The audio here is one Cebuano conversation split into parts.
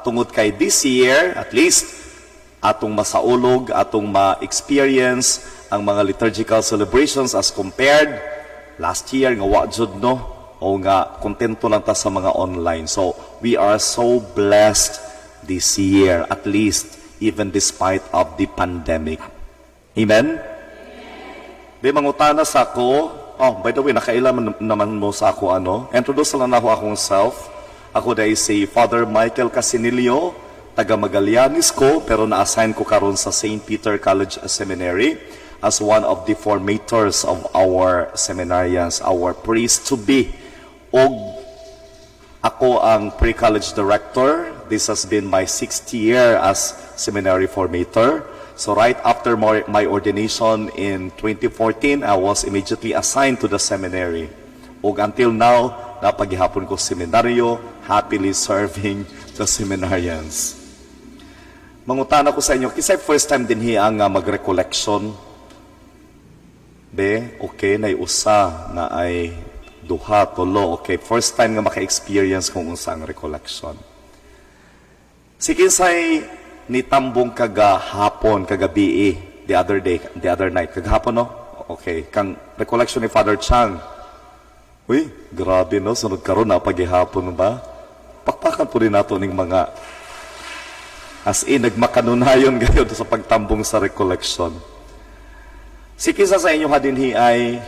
Tungod kay this year, at least, atong masaulog, atong ma-experience ang mga liturgical celebrations as compared last year nga wa jud, no, o nga kontento lang ta sa mga online. So we are so blessed this year, at least, even despite of the pandemic. Amen? Di mangutana sa ako. Oh, by the way, nakaila naman mo sa ako, ano. Introduce lang ako akong self. Ako diay si Father Michael Casinillo, taga Magallanes ko, pero na-assign ko karon sa St. Peter College Seminary as one of the formators of our seminarians, our priests to be. Og ako ang pre-college director. This has been my sixth year as seminary formator. So right after my ordination in 2014, I was immediately assigned to the seminary. Ug until now, naa pa gihapon ko seminaryo, happily serving the seminarians. Mangutana ko sa inyo, kinsay first time dinhi ang mag-recollection? Be, okay, nay usa na ay duha, tulo, okay. First time nga maka-experience kung unsa ang recollection. Si kinsay nitambong kagahapon, kagabi, the other day, the other night? Kagahapon, no? Okay, kang recollection ni Father Chang. Uy, grabe, no? Sunod karon naa pa gihapon ba? Pakpakan po rin nato ning mga as in, nagmakanunayon gayon sa pagtambong sa recollection. Si kinsa sa inyo dinhi ay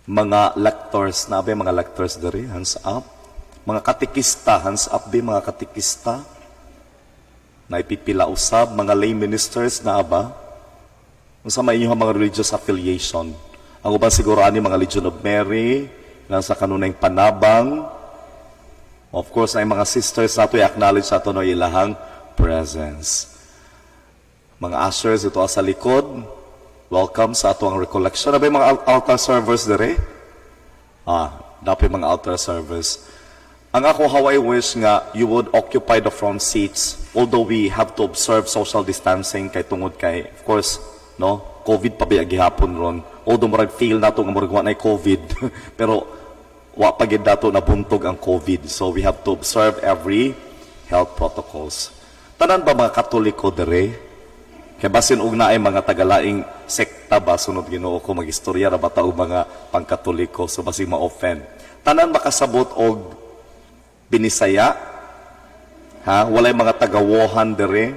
mga lectors na ba, mga lectors diri, hands up. Mga katekista, hands up bi, mga katekista. Naipipila usab, mga lay ministers na ba? Unsa may inyong mga religious affiliation? Ang uban siguro ani mga Legion of Mary, nasa kanunay panabang. Of course, ang mga sisters nato, i-acknowledge nato, no, ilahang presence. Mga ushers ito sa likod, welcome sa ato ang recollection. Naa mga altar servers dire? Ah, dapat mga altar servers. Ang ako, how I wish nga you would occupy the front seats, although we have to observe social distancing kay tungod kay, of course, no, COVID pa biya gihapon ron. Although murag feel nato nga murag wa nay COVID, pero wa pa gid nato nabuntog ang COVID, so we have to observe every health protocols. Tanan ba mga Katoliko dire? Kay basin og naay mga tagalaing sekta ba, sunod Ginoo ko, magistorya ra ba ta og mga pangkatoliko, so basig ma-offend. Tanan makasabot og Binisaya? Ha? Walay mga tagawohan dire?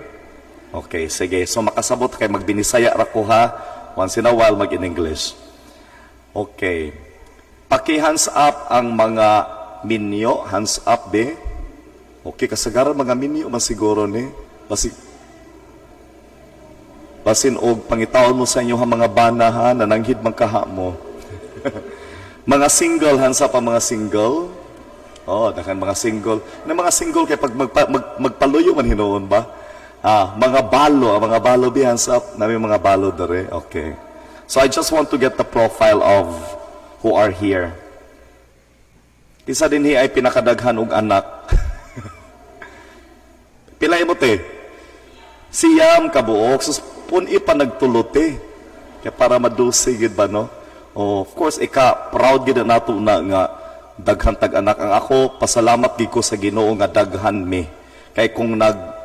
Okay, sige. So makasabot kay magbinisaya ra ko ha. Once in a while mag in English. Okay. Paki hands up ang mga minyo, hands up be. Okay, kasagaran mga minyo man siguro ni. Basig basin og pangitaon mo sa inyo ang mga bana ha, nananghid man kaha mo. Mga single, hands up ang mga single. Oh, daghan mga single. Na mga single kay pag magpaluyo man hinuon ba? Ah, mga balo, ang mga balo bi, hands up. Nami mga balo dere. Okay. So I just want to get the profile of who are here. Kinsa dinhi ay pinakadaghan og anak? Pila mo te? 9 kabuok. Sus, pun-i pa nagtulo te. Kaya para madusi gid ba, no? Oh, of course, ika proud gid na nato na nga daghan tag anak. Ang ako, pasalamat gid ko sa Ginoo nga daghan mi. Kay kung nag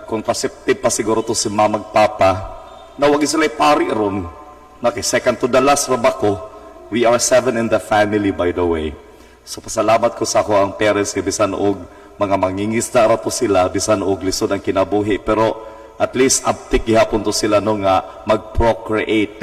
contraceptive pa siguro to si mama ug papa, na wag sila pari ron. Na kay second to the last ra ba ko? We are seven in the family, by the way. So pasalamat ko sa ako ang parents kay bisan og mga mangingisda ra to sila, bisan og lisod ang kinabuhi, pero at least abtik gihapon to sila, no, nga mag-procreate.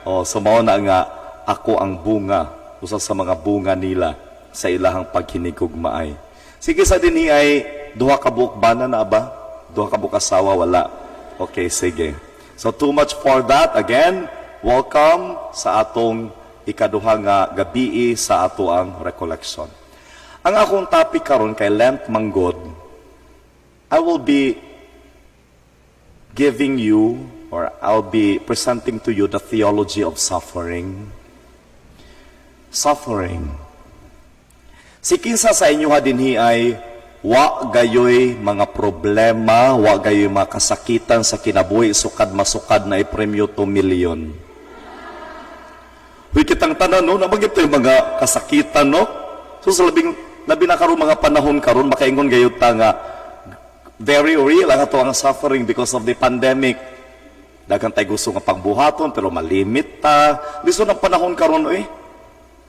Oh, so mao na nga ako ang bunga, usa sa mga bunga nila sa ilahang paghinigugmaay. Sige, sa dinhi ay duha ka buok bana na ba? Duha ka buok asawa, wala? Okay, sige. So too much for that. Again, welcome sa atong ikaduha nga gabii sa ato ang recollection. Ang akong topic karon kay Lent manggod, I will be giving you or I'll be presenting to you the theology of suffering. Suffering. Si kinsa sa inyo ha dinhi ay wa gayoy mga problema, wa gayoy mga kasakitan sa kinabuhi, sukad masukad na ipremyo 2 million? Uy, kitang tanan, no? Naa man gyud yung mga kasakitan, no? So, sa labing Labi na karon mga panahon karon, makaingon gayud ta nga very real ang ato ang suffering because of the pandemic. Daghan tay gusto nga pagbuhaton pero malimit ta. Lisod ang panahon karon eh.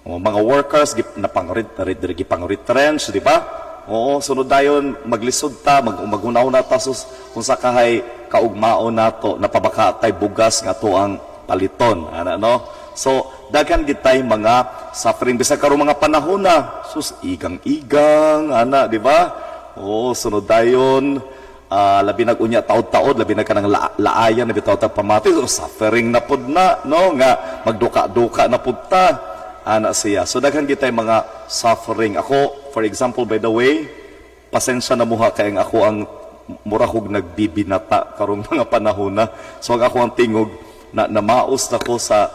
O, mga workers gip na pang gipang retrench, di ba? Oo, sunod dayon maglisod ta, maghunaw na ta sus kung sa kahay kaugmaon nato, napabaka tay bugas nga ato ang paliton, ana, no? So, daghan gid tay mga suffering bisag karon mga panahon na, sus, igang-igang, ana, di ba? Oo, sunod dayon labi nag unya taod-taod, labi na kanang laayan na bitaw tag pamati, so suffering na pud na, no, nga magduka-duka na pud ta, ana siya. So daghan gid tay mga suffering. Ako, for example, by the way, pasensya na muha kay ang ako ang mura kog nagbibinata karong mga panahon na. So ang ako ang tingog na namaos na ko sa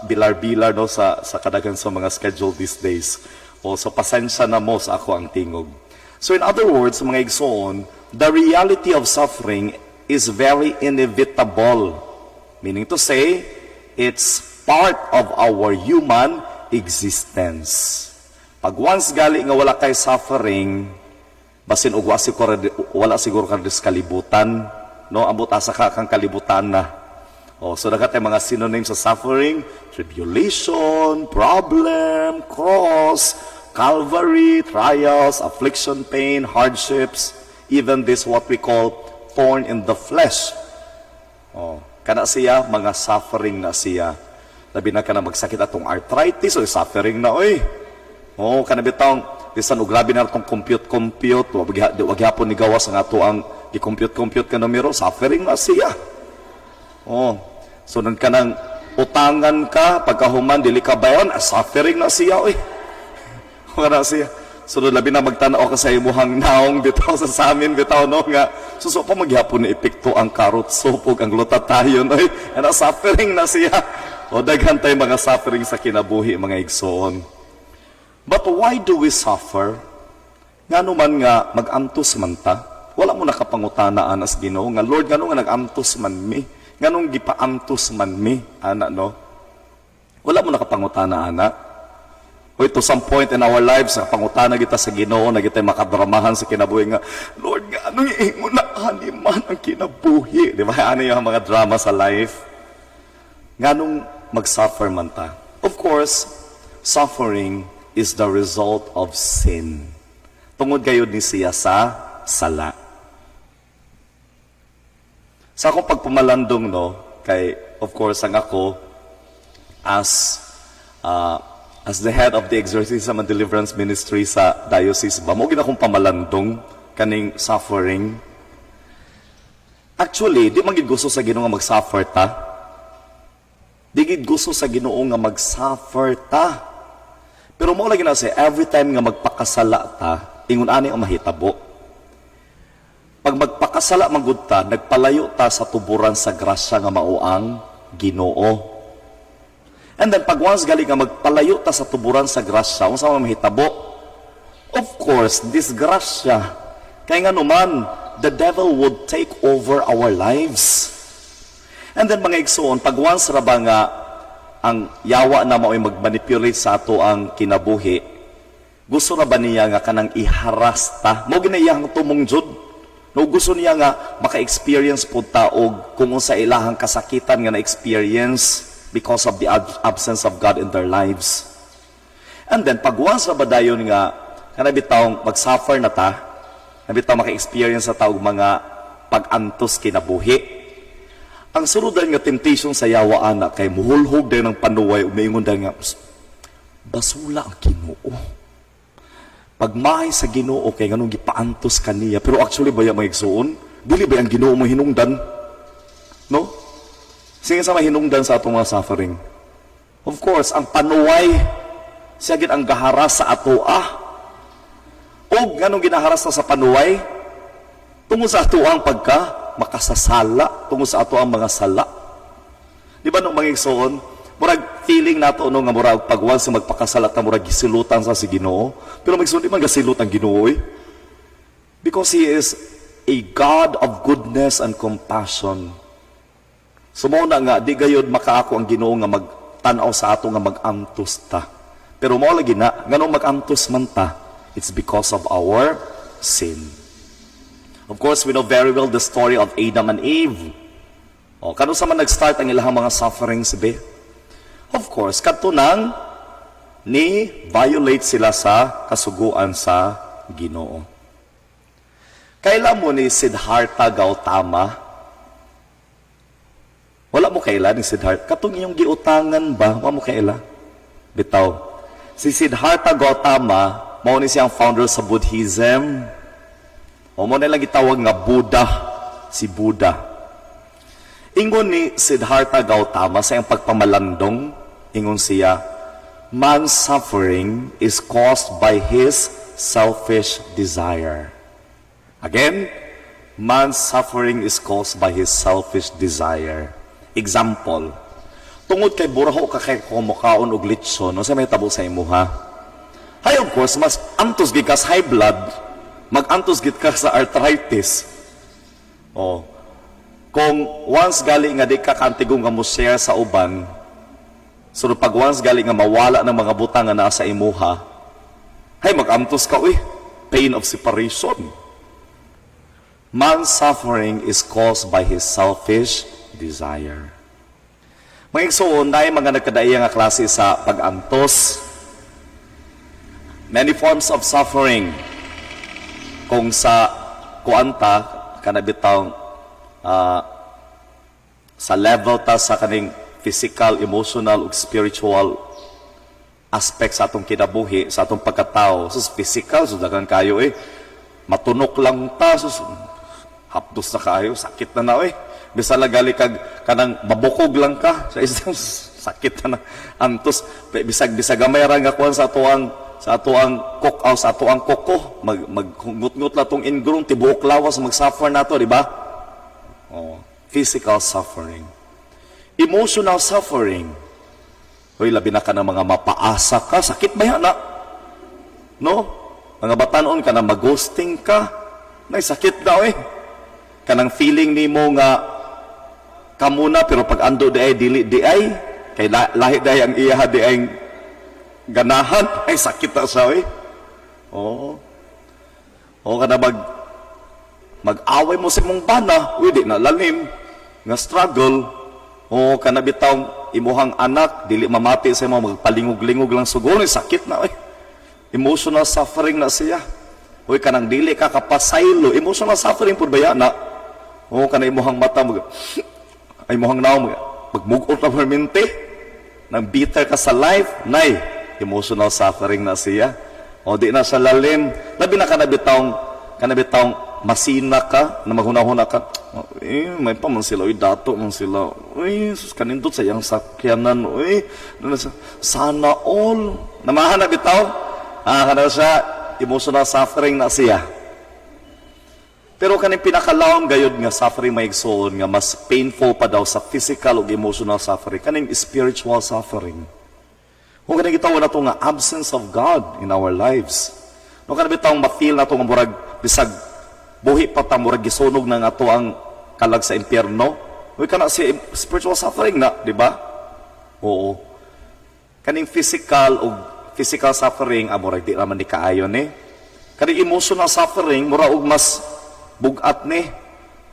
bilar-bilar, no, sa kadaghan sa mga schedule these days. O, so pasensya na mo sa ako ang tingog. So in other words, mga igsoon, the reality of suffering is very inevitable. Meaning to say, it's part of our human existence. Pag once gali nga wala kay suffering, basin og wala siguro ka sa kalibutan, no? Ambot asa ka kang kalibutan na. Oh, so daghan tay mga synonyms sa suffering: tribulation, problem, cross, Calvary, trials, affliction, pain, hardships, even this what we call thorn in the flesh. Oh, kana siya mga suffering na siya. Labi na kana magsakit atong arthritis o suffering na oy. Oh, kana bitawng bisan og grabe na atong compute compute, wa gihapon ni gawas ang ato ang gi-compute compute ka numero, suffering na siya. Oh, so nun kanang utangan ka pagkahuman dili ka bayon, suffering na siya oy. Kana siya. So labi na magtan-aw ka sa imuhang naong bitaw sa samin bitaw, no, nga suso pa maghapon ni epekto ang carrot soup ug ang glutathione oy, ana, suffering na siya. O, daghan tay mga suffering sa kinabuhi, mga igsoon. But why do we suffer? Ngano man nga mag-antos man ta? Wala mo nakapangutana ana sa Ginoo nga, "Lord, ngano nga nag-antos man mi? Nganong gipaantos man mi?" Ana, no? Wala mo nakapangutana ana. O, to some point in our lives, pangutana kita sa Ginoo, na kita makadramahan sa kinabuhi nga, "Lord, nga anong ingon na ani man ang kinabuhi?" Di ba? Ano yung mga drama sa life? Nganong mag-suffer man ta? Of course, suffering is the result of sin. Tungod gayud ni siya sa sala. Sa akong pagpumalandong, no, kay, of course, ang ako, as the head of the Exorcism and Deliverance Ministry sa diocese ba, mao gid akong pamalandong kaning suffering. Actually, di man gid gusto sa Ginoo nga mag-suffer ta. Di gid gusto sa Ginoo nga mag-suffer ta. Pero mao lagi na siya, every time nga magpakasala ta, ingon ani ang mahitabo. Pag magpakasala man gud ta, nagpalayo ta sa tuburan sa grasya nga mao ang Ginoo. And then pag once gali nga magpalayo ta sa tuburan sa grasya, unsa man mahitabo? Of course, disgrasya. Kaya nga naman, the devil would take over our lives. And then, mga igsoon, pag once ra ba nga ang yawa na mao'y magmanipulate sa ato ang kinabuhi, gusto na ba niya nga kanang iharas ta? Mao gina iyang tumong jud. No, gusto niya nga maka-experience pud ta og kung unsa ilahang kasakitan nga na-experience because of the absence of God in their lives. And then pag once na ba dayon nga kana bitawng mag-suffer na ta, na bitaw maka-experience sa ta og mga pag-antos kinabuhi. Ang sunod nga temptation sa yawa ana kay muhulhog din ang panuway ug maingon dahil nga, "Basula ang Ginoo. Pagmahay sa Ginoo kay nganong gipaantos kaniya." Pero actually baya, mga igsoon, dili ba ang Ginoo mo hinungdan? No? Sige, sa mahinungdan sa atong mga suffering. Of course, ang panuway siya gid ang gaharas sa ato ah. Og nganong ginaharas na sa panuway? Tungod sa ato ang pagka makasasala, tungod sa ato ang mga sala. Di ba nung mga igsoon, murag feeling nato, no, nga murag pag once nga magpakasala ta, murag gisilutan sa si Ginoo. Pero mga igsoon, di man gasilot ang Ginoo eh. Because He is a God of goodness and compassion. So mao na nga di gayod makaako ang Ginoo nga magtan-aw sa ato nga mag-antos ta. Pero mao lagi na, nganong mag-antos man ta, it's because of our sin. Of course, we know very well the story of Adam and Eve. O, kanus-a man nag-start ang ilahang mga sufferings, be? Of course, kadto nang ni violate sila sa kasuguan sa Ginoo. Kaila mo ni Siddhartha Gautama? Wala mo kaila ni Siddhartha? Katong iyong giutangan ba? Wala mo kaila? Bitaw. Si Siddhartha Gautama, mao ni siyang founder sa Buddhism. O mao na lang gitawag nga Buddha, si Buddha. Ingon ni Siddhartha Gautama sa iyang pagpamalandong, ingon siya, "Man's suffering is caused by his selfish desire." Again, man's suffering is caused by his selfish desire. Example, tungod kay buraho ka kay kumukaon og litson, unsa may tabo sa imuha? Hay, of course, mas antos gid ka sa high blood, mag-antos gid ka sa arthritis. Oh. Kung once gali nga di ka kaantigong nga mo share sa uban, so pag once gali nga mawala ng mga butang nga naa sa imuha, hay, mag-antos ka uy, pain of separation. Man's suffering is caused by his selfish desire. Mga igsoon, naay mga nagkadaiya nga klase sa pag-antos. Many forms of suffering. Kung sa kuanta, kana bitawng sa level ta sa kaning physical, emotional ug spiritual aspect sa atong kinabuhi, sa atong pagkatao. So, physical, so daghan kayo eh. Matunok lang ta, so, hapdos na kayo, sakit na na eh. Bisan lang gali kag kanang mabukog lang ka sa isang sakit na na. Antos bisag bisag gamay ra nga kuan sa atoang kok sa atoang koko, mag magngut-ngut la tong ingrown, tibuok lawas mag-suffer nato, di ba? Oh, physical suffering. Emotional suffering. Hoy, labi na ka ng mga mapaasa ka, sakit ba yan na? No? Mga batanon ka na mag-ghosting ka, nay sakit daw eh. Kanang feeling nimo nga kamuna, pero pag ando di ay dili di ay kay lahi di ay ang iya di ay ganahan, ay, sakit na siya eh. Oo. O kana mag-away mo sa imong bana, uy, di na lalim nga struggle. O kana bitaw imuhang anak dili mamati sa imo, magpalingog-lingog lang sugol, sakit na oy. Emotional suffering na siya. Uy, kanang dili ka kapasaylo, emotional suffering pud baya na. O kana imuhang mata mag ay imuhang naong magmugot na permente nang bitter ka sa life, nay emotional suffering na siya. O di na sa lalim, labi na kana bitawng masina ka, na maghuna-huna ka, eh, may pa man sila, uy, dato man sila, uy, sus, kanindot sa iyang sakyanan, uy, sana all, namahan na bitaw, ah, kana siya, emotional suffering na siya. Pero kaning pinakalawom gayud nga suffering, mga igsoon, nga mas painful pa daw sa physical ug emotional suffering, kaning spiritual suffering. Kung kaning gitawag nato nga absence of God in our lives. No, kana bitawng ma-feel nato nga murag bisag buhi pa ta, murag gisunog na nga ato ang kalag sa impyerno. Uy, kana si spiritual suffering na, di ba? Oo. Kaning physical ug physical suffering, ah, murag di naman ni kaayo ni. Kaning emotional suffering, mura og mas bugat ni.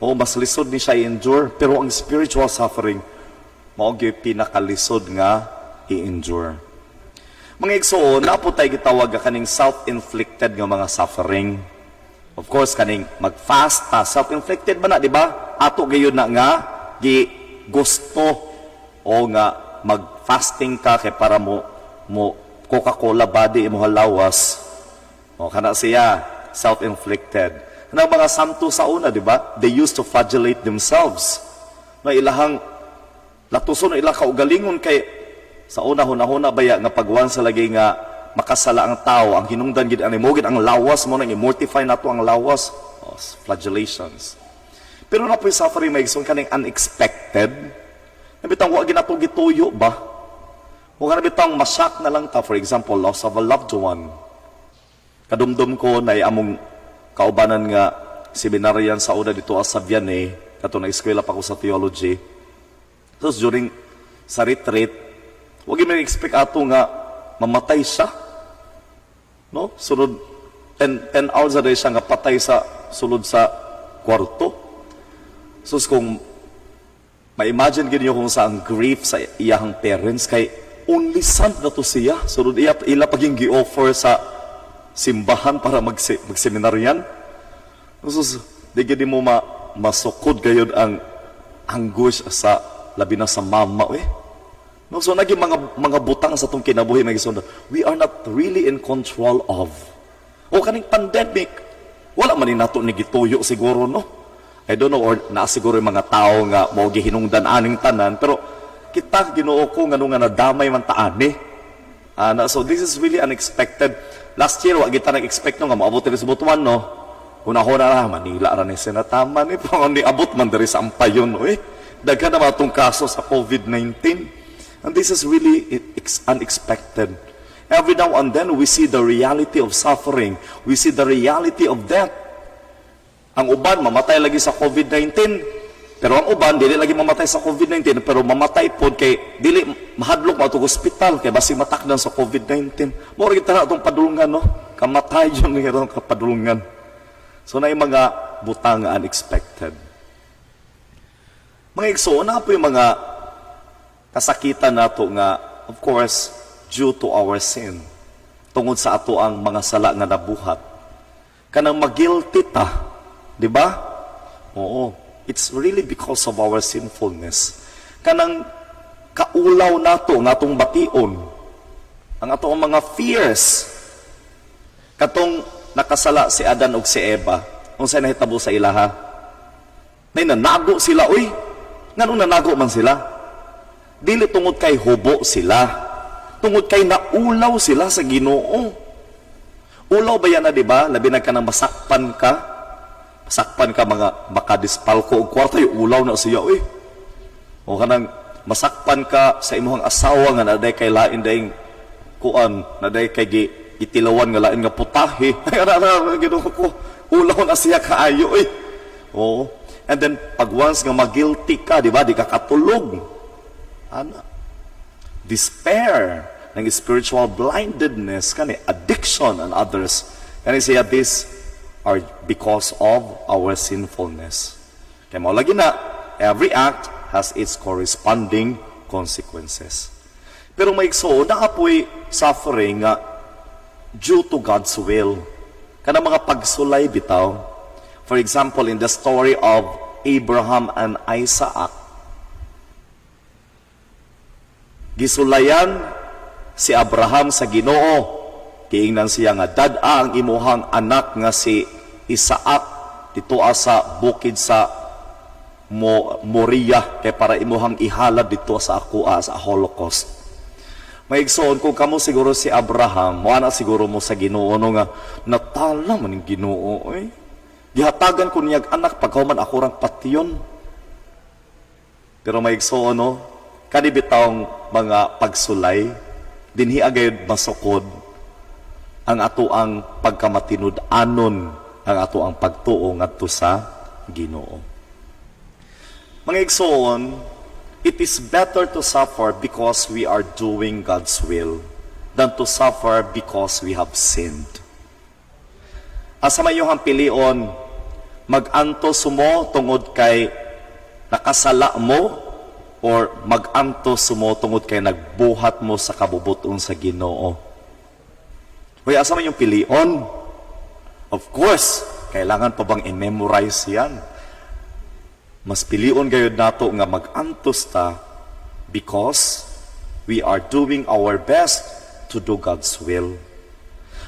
O mas lisod ni siya i-endure. Pero ang spiritual suffering, mao gyud pinakalisod nga i-endure. Mga igsoon, naa po tay gitawag nga kaning self-inflicted nga mga suffering. Of course, kaning mag-fast ta, self-inflicted ba na, di ba? Ato gayud na nga gi gusto o nga mag-fasting ka kay para mo Coca-Cola body imo lawas. O kana siya self-inflicted. Kanang mga santo sa una, di ba? They used to flagellate themselves. Na ilahang latuson ilang kaugalingon kay sa una hunahuna baya nga pagwan sa lagi nga makasala ang tao, ang hinungdan gid ani mo gid ang lawas mo nang i-mortify nato ang lawas. Oh, flagellations. Pero naa poy suffering, mga igsoon, kaning unexpected. Na bitang wa ginato gituyo ba? O kana bitang masak na lang ta, for example, loss of a loved one. Kadumdum ko na among kaubanan nga seminaryan sa una dito sa Vianney, kato na eskwela pa ko sa theology. Tapos during sa retreat, wag mo expect ato nga mamatay siya. No? Sulod 10 hours na siya nga patay sa sulod sa kwarto. Sus, kung ma-imagine gid niyo kung sa ang grief sa iyahang parents kay only son na to siya. Sulod iya ila paging gi-offer sa simbahan para magseminaryan. Sus, di gid mo masukod gayud ang anguish sa labi na sa mama eh. No, so naging mga butang sa atong kinabuhi, mga igsoon, we are not really in control of. O kaning pandemic, wala man ni nato ni gituyo siguro, no. I don't know, or naa siguro yung mga tao nga mao gihinungdan aning tanan, pero kita, Ginoo ko, ngano nga nadamay man ta ani. Ana, so this is really unexpected. Last year wa kita nag-expect, no, nga moabot diri sa Butuan, no. Una-una ra Manila ra ni sinatama ni pero ni abot man diri sa Ampayon, no eh. Daghan na atong kaso sa COVID-19. And this is really unexpected. Every now and then we see the reality of suffering. We see the reality of death. Ang uban mamatay lagi sa COVID-19. Pero ang uban dili lagi mamatay sa COVID-19, pero mamatay pod kay dili mahadlok moadtog ospital kay basig matakdan sa COVID-19. Mao ra kita atong padulngan, no. Kamatayon ni atong kapadulngan. So naay mga butang nga unexpected. Mga igsoon, naa poy mga kasakitan nato nga, of course, due to our sin. Tungod sa ato ang mga sala nga nabuhat. Kanang magilty ta, di ba? Oo. It's really because of our sinfulness. Kanang kaulaw nato nga atong bation, ang atong mga fears, katong nakasala si Adan ug si Eva, unsay nahitabo sa ilaha? Nay nanago sila, uy. Nganong nanago man sila? Dili tungod kay hubo sila. Tungod kay naulaw sila sa Ginoo. Ulaw ba yan na, di ba? Labi na ka nang masakpan ka. Masakpan ka mga makadispalko og kwarta, yung ulaw na siya, uy. O kanang masakpan ka sa imong asawa nga naday kay lain daing kuan, naday kay gi itilawan nga lain nga putahe. Ay, ara, ara, Ginoo ko. Ulaw na siya kaayo, eh. Oo. And then, pag once nga magilty ka, di ba, di ka katulog. Ana. Despair, ng spiritual blindedness, kani addiction and others. Kani siya, this are because of our sinfulness. Kaya mao lagi na, every act has its corresponding consequences. Pero may igsoon, naa poy suffering nga due to God's will. Kana mga pagsulay bitaw. For example, in the story of Abraham and Isaac, gisulayan si Abraham sa Ginoo. Giingnan siya nga dad-a ang imuhang anak nga si Isaac dito sa bukid sa Moria kay para imuhang ihalad dito sa akoa sa Holocaust. Maigsoon, kung kamo siguro si Abraham, moana siguro mo sa Ginoo, no, nga natala man ning Ginoo oy. Gihatagan ko niyag anak pagkahuman ako rang patyon. Pero maigsoon, no, kani bitawng mga pagsulay dinhi agayod masukod ang ato ang pagkamatinud-anon, ang ato ang pagtuo ngadto sa Ginoo. Mga igsoon, it is better to suffer because we are doing God's will than to suffer because we have sinned. Asa may inyong pilion, mag-antos mo tungod kay nakasala mo or mag-antos mo tungod kay nagbuhat mo sa kabubuton sa Ginoo? Uy, asa man yung pilion? Of course, kailangan pa bang i-memorize yan? Mas pilion gayud nato nga mag-antos ta because we are doing our best to do God's will.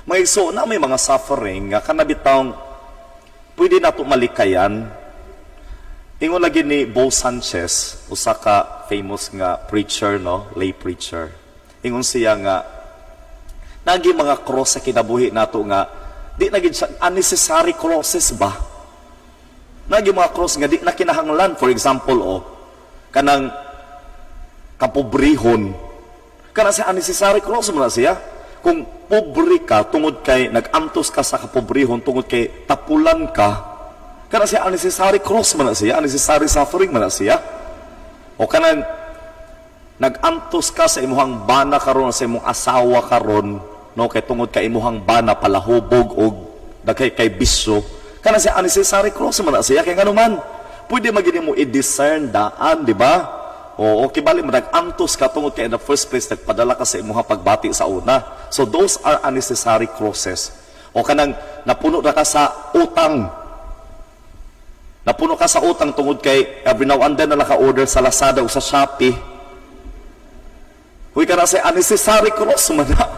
Mga igsoon, na may mga suffering nga kanabitang pwede nato malikayan. Ingon lagi ni Bo Sanchez, usa ka famous nga preacher, no, lay preacher. Ingon siya nga nagi mga cross sa kinabuhi nato nga di na gid siya unnecessary crosses ba? Nagi mga cross nga di na kinahanglan. For example, oh, kanang kapobrehon. Kana siya unnecessary cross mo na siya. Kung pobre ka tungod kay nag-antos ka sa kapobrehon tungod kay tapulan ka, kana siya unnecessary cross man na siya, unnecessary suffering man na siya. O kanang Nag-antos ka sa imuhang bana karon, sa imong asawa karon, no, kay tungod kay imuhang bana palahubog og daghay kay bisyo. Kana siya unnecessary cross man na siya, kay ngano man pwede man gyud mo i-discern daan, di ba? O okay, bali mo nag-antos ka tungod kay in the first place nagpadala ka sa imuhang pagbati sa una. So those are unnecessary crosses. O kanang napuno na ka sa utang. Napuno ka sa utang tungod kay every now and then na naka-order sa Lazada o sa Shopee. Huy, kana sa unnecessary cross man na.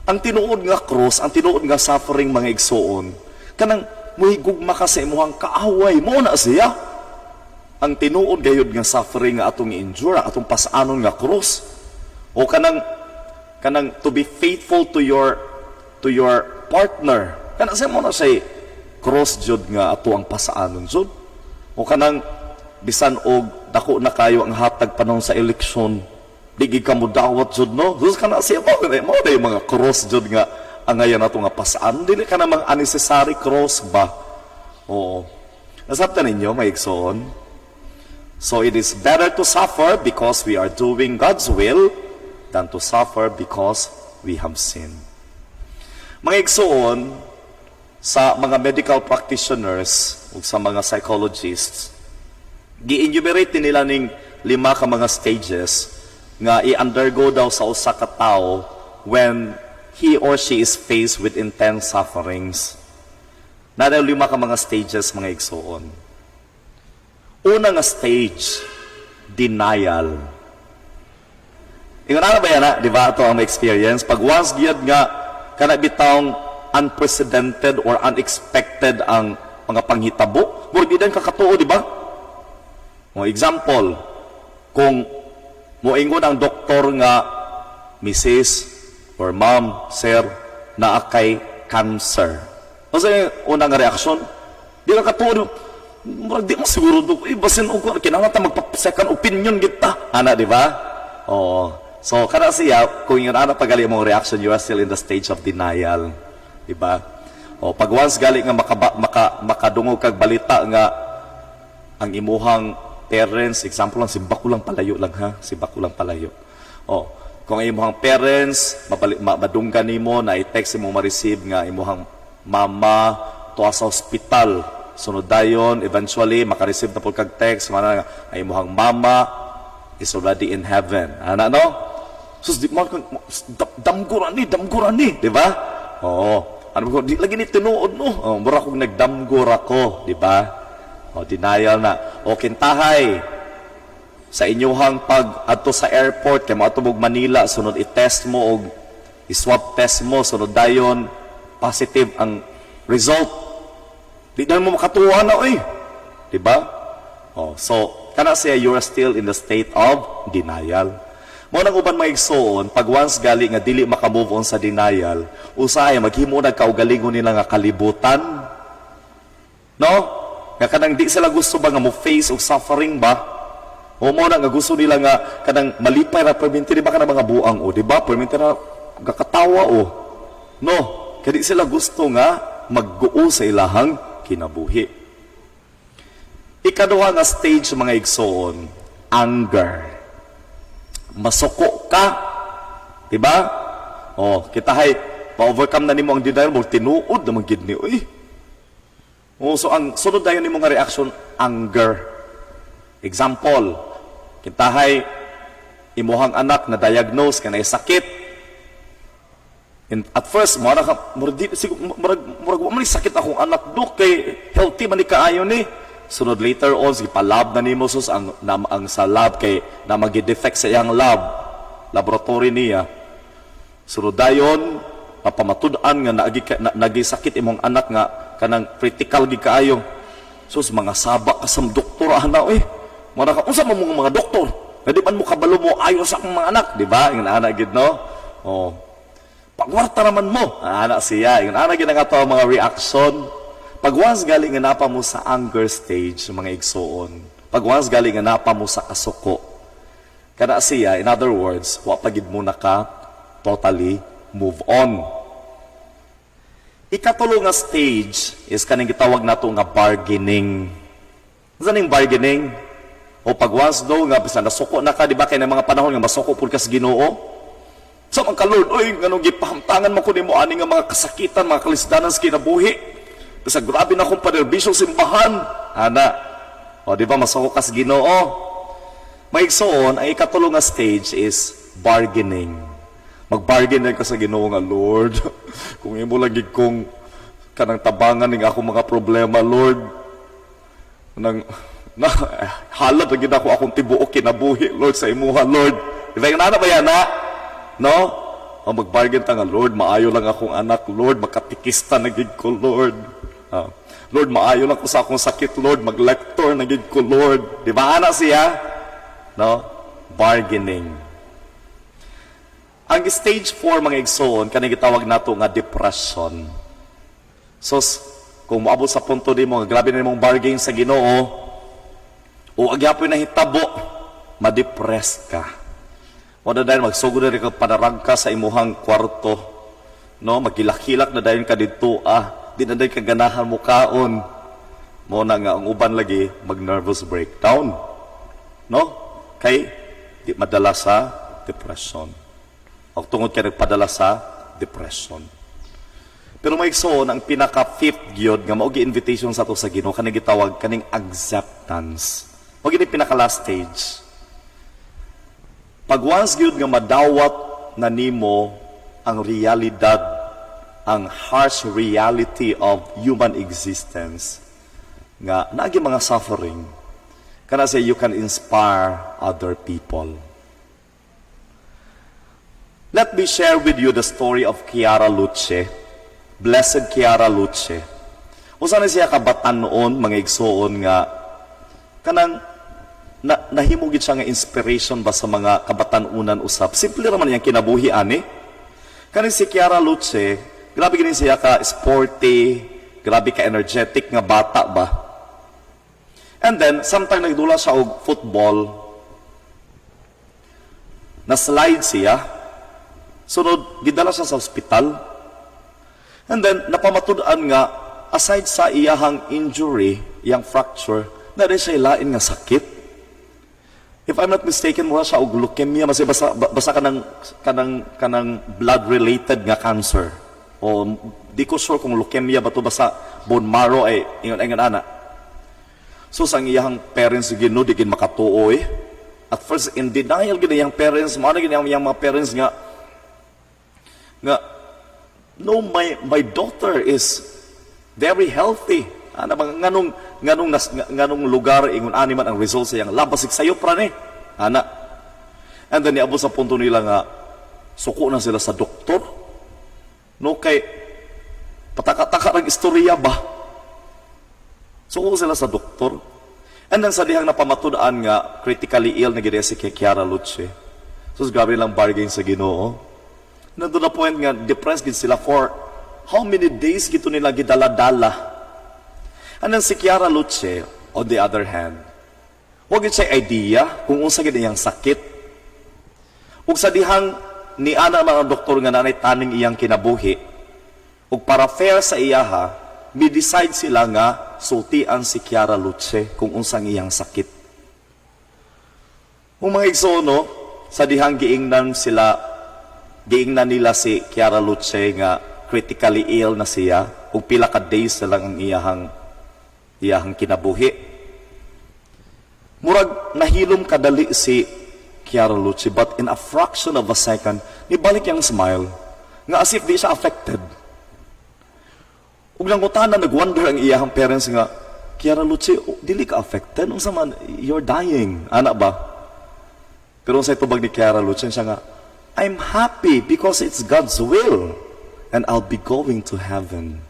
Ang tinuod nga cross, ang tinuod nga suffering, mga igsuon, kanang muhigugma ka sa imuhang kaaway, mo na siya. Ang tinuod gayud nga suffering nga atong i-endure, atong pasanon nga cross. O kanang to be faithful to your partner. Kana siya, mo na siya cross jud nga ato ang pasaanon jud. O kanang bisan og dako na kayo ang hatag panahon sa eleksyon, di gid ka mo dawat jud, no? Sus, kana siya, mo na yung mga cross jud nga angayan nato nga pasaan. Dili ka namang unnecessary cross ba? Oo. Nasabtan ninyo, mga igsoon? So it is better to suffer because we are doing God's will than to suffer because we have sinned. Mga igsoon, sa mga medical practitioners ug sa mga psychologists, gi-enumerate nila ning lima ka mga stages nga i-undergo daw sa usa ka tawo when he or she is faced with intense sufferings. Naa daw lima ka mga stages, mga igsoon. Una nga stage, denial. Ingon na ba yan na? Di ba ito ang experience? Pag once gyud nga kana bitawng unprecedented or unexpected ang mga panghitabo, murag di ka katuo, di ba? Mo example, kung moingon ang doktor nga, "Mrs. or Ma'am, Sir, naa kay cancer." Kasi unang reaksyon, di ka katuo, murag di mo siguro do, eh, basin og kinahanglan ta magpa second opinion kita. Ana, di ba? Oo. So, kana siya, kung yung ana pagali mong reaction, you are still in the stage of denial. Di ba? O, pag once gali nga makadungog kag balita nga ang imuhang parents, example lang, simba ko lang palayo lang ha, simba ko lang palayo. O, kung ang imuhang parents, madunggan nimo na i-text mo, ma-receive nga imuhang mama tuwa sa hospital. Sunod dayon, eventually, maka-receive na po kag text, mana nga, ang imuhang mama is already in heaven. Ana, no? Sus, di mo, damgo ni, damgo ni, di ba? Oo. Ano ko, di lagi ni tinuod, no? Oh, mura kong nagdamgo ra ko, di ba? O, denial na. O, kintahay, sa inyuhang pag adto sa airport kay moadto og Manila, sunod i-test mo og i-swab test mo, sunod dayon positive ang result, di na mo makatuwa na oy, di ba? Oh, so kana siya, you are still in the state of denial. Mo nang uban, mga igsoon, pag once gali nga dili maka-move on sa denial, usahay maghimo nag kaugalingon nila nga kalibutan, no, nga kanang di sila gusto ba nga mo face og suffering ba. O mo na nga gusto nila nga kanang malipay ra perminti, di ba, kanang mga buang o, di ba? Perminti ra gakatawa o. No, kay di sila gusto nga magguo sa ilahang kinabuhi. Ikaduha nga stage, mga igsoon, anger. Masuko ka. Di ba? O, kita hay ma-overcome na nimo ang denial mo, tinuod naman gid ni oy. O, so ang sunod dayon nimo nga reaction, anger. Example, kintahay imuhang anak na diagnose ka na sakit. And at first, mura ka, murag, di, siguro, murag, wa man ni sakit akong anak do, kay healthy man ni kaayo ni. Sunod later on, sige, pa-lab na nimo, sus, ang sa lab kay na magi-defect sa iyang lab, laboratory niya. Sunod dayon, mapamatud-an nga nagi sakit imong anak nga kanang critical gid kaayo. Sus, mga saba ka sa doktor ana oy. Mura ka, unsa man mo mga doktor? Nga di man mo kabalo mo ayo sa akong mga anak, di ba? Ingon ana gid, no? Oh. Pagwarta naman mo. Ana siya. Ingon ana gid ang ato ang mga reaction. Pag once gali nga napa mo sa anger stage, mga igsoon. Pag once gali nga napa mo sa kasuko. Kana siya, in other words, wa pa gid mo naka totally move on. Ikatulo nga stage is kaning gitawag nato nga bargaining. Unsa ning bargaining? O pag once daw nga basta nasuko na ka, di ba, kay na mga panahon nga masuko pud ka sa Ginoo. Sa mga ka, "Lord, oy, nganong gipahamtangan mo ko nimo ani nga mga kasakitan, mga kalisdanan sa kinabuhi? Basta grabe na akong panerbisyo simbahan." Ana. O, di ba, masuko ka sa Ginoo. Maigsoon, ang ikatulo nga stage is bargaining. Mag-bargain na ka sa Ginoo nga, "Lord, kung imo lang gid kong kanang tabangan ning ako mga problema, Lord, nang na halad na gid ako akong tibuok kinabuhi, Lord, sa imuha, Lord." Di ba yung nana ba yan, na? No? O mag-bargain ta nga, "Lord, maayo lang akong anak, Lord, makatekista na gid ko, Lord. Ah, Lord, maayo lang ko sa akong sakit, Lord, mag-lector na gid ko, Lord." Di ba, ana siya? No? Bargaining. Ang stage 4, mga igsoon, kaning gitawag nato nga depression. So, kung moabot sa punto nimo nga grabe na nimong bargain sa Ginoo, o agyapoy nahitabo, ma-depress ka. O na dahil magsugod na rin ka padarag ka sa imuhang kwarto, no? Magilak-hilak na dayon ka didto, ah, di na dayon ka ganahan mo kaon. Mo na nga ang uban lagi mag-nervous breakdown. No? Kay di madala sa depression. O tungod kay nagpadala sa depression. Pero may igsoon, ang pinaka fifth gyud nga mao invitation sa ato sa Ginoo, kaning gitawag kaning acceptance. Mao gid pinaka last stage. Pag once gyud nga madawat na nimo ang realidad, ang harsh reality of human existence, nga naagi mga suffering, kana say you can inspire other people. Let me share with you the story of Chiara Luce. Blessed Chiara Luce. Usa na siya kabatan-on, mga igsoon, nga kanang na, nahimo gid siya nga inspiration ba sa mga kabatan-unan usab. Simple ra man iyang kinabuhi ani. Kaning si Chiara Luce, grabe gini siya ka sporty, grabe ka energetic nga bata ba. And then, sometime nagdula siya og football, na slide siya. Sunod, gidala siya sa ospital. And then, napamatud-an nga, aside sa iyahang injury, iyang fracture, na rin siya lain nga sakit. If I'm not mistaken, mura siya og leukemia, basta basta kanang blood related nga cancer. O di ko sure kung leukemia ba to, basta bone marrow ay ingon ingon ana. So sa ang iyahang parents Ginoo, di gid makatuo eh. At first, in denial gid iyang parents, mao na gid ang iyang mga parents nga "No, my daughter is very healthy. Ana ba, nganong lugar ingon ani man ang result sa iyang lab, basig sayop ra ni?" Ana. And then niabot sa punto nila nga suko na sila sa doktor. No, kay pataka-taka ng istorya ba? Suko sila sa doktor. And then sa dihang napamatud-an nga critically ill na gid si Chiara Luce. So grabe lang bargain sa Ginoo. Nandun na point nga depressed gid sila for how many days gito nila gidala-dala. And then si Chiara Luce, on the other hand, wa gid siya idea kung unsa gid iyang sakit. Ug sa dihang niana man ang doktor nga nanay taning iyang kinabuhi, ug para fair sa iyaha, mi-decide sila nga sultian si Chiara Luce kung unsang iyang sakit. Kung mga igsoon, no, sa dihang giingnan sila, giingnan nila si Chiara Luce nga critically ill na siya, ug pila ka days na lang ang iyahang kinabuhi. Murag nahilom kadali si Chiara Luce, but in a fraction of a second, nibalik yang smile, nga as if di siya affected. Ug nangutana, nag-wonder ang iyahang parents nga, "Chiara Luce, oh, dili ka affected? Unsa man, you're dying." Ana ba? Pero sa tubag ni Chiara Luce, siya nga, "I'm happy because it's God's will and I'll be going to heaven."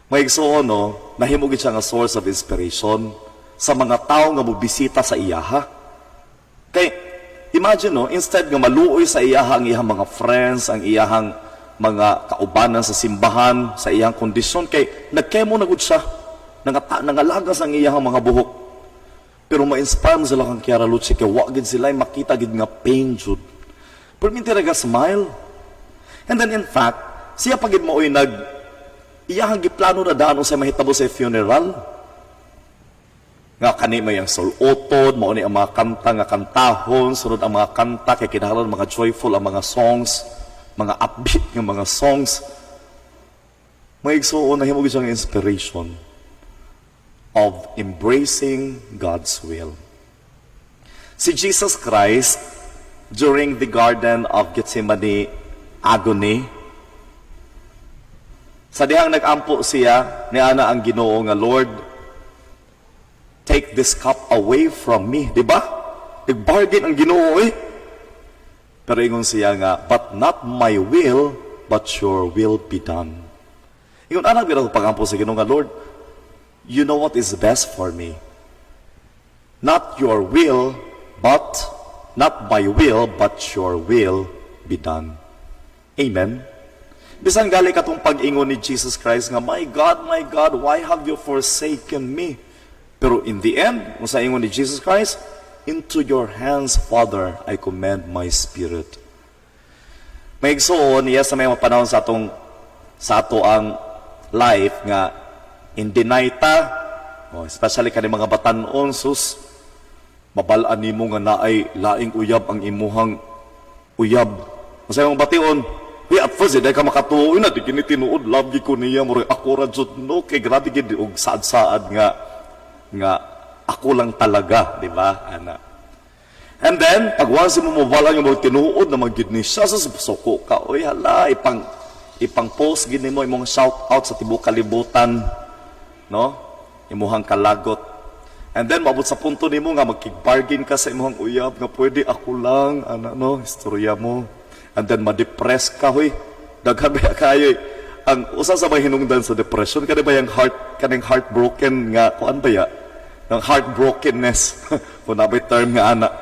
Mga igsoon, no, nahimo gid siya nga source of inspiration sa mga tao nga mobisita sa iyaha. Kay imagine, no, instead nga maluoy sa iyaha ang iyahang mga friends, ang iyahang mga kaubanan sa simbahan, sa iyang kondisyon, kay nagkemo na gud siya, nangalagas ang iyahang mga buhok. Pero ma-inspire mo sila kang Chiara Luce kay wa gid sila makita gid nga pain jud. Pero minti ra smile. And then in fact, siya pa gid maoy nag iyahang giplano na daan unsay mahitabo sa funeral. Nga kani may ang sul-otod, mao ni ang mga kanta nga kantahon, sunod ang mga kanta kay kinahanglan mga joyful ang mga songs, mga upbeat nga mga songs. Mga igsuon, nahimo gyud siyang inspiration of embracing God's will. Si Jesus Christ, during the Garden of Gethsemane agony, sa dihang nag-ampo siya, niana ang Ginoo nga, "Lord, take this cup away from me." Di ba? Nag-bargain ang Ginoo eh. Pero ingon siya nga, "But not my will, but your will be done." Ingon ana gyud ako pagampo sa Ginoo nga, "Lord, you know what is best for me. Not your will, but not my will, but your will be done." Amen. Bisan gali katong pag-ingon ni Jesus Christ nga, "My God, my God, why have you forsaken me?" Pero in the end, kung sa ingon ni Jesus Christ, "Into your hands, Father, I commend my spirit." Mga igsoon, yes, sa may mga panahon sa ato ang life nga in deny ta, oh, especially kani mga batanon, sus, mabal-an nimo nga naay laing uyab ang imuhang uyab. Unsa imong bation? Uy, at first, di ka makatuo na, di kini tinuod, love gyud ko niya, murag ako ra jud, no, kay grabe gid og saad-saad nga ako lang talaga, di ba? Ana. And then, pag once mo mabal-an nga mo tinuod na gyud ni siya, sa suko ka, oy hala, ipang post gid nimo imong shout out sa tibuok kalibutan, no? Imuhang kalagot. And then maabot sa punto nimo nga magkig-bargain ka sa imong uyab nga pwede ako lang, ana, no, istorya mo. And then ma-depress ka, huy. Daghan ba kayo eh. Ang usa sa mga hinungdan sa depression kani ba yung heart kaning heartbroken nga kuan ba ya? Ng heartbrokenness, kung naa bay term nga ana.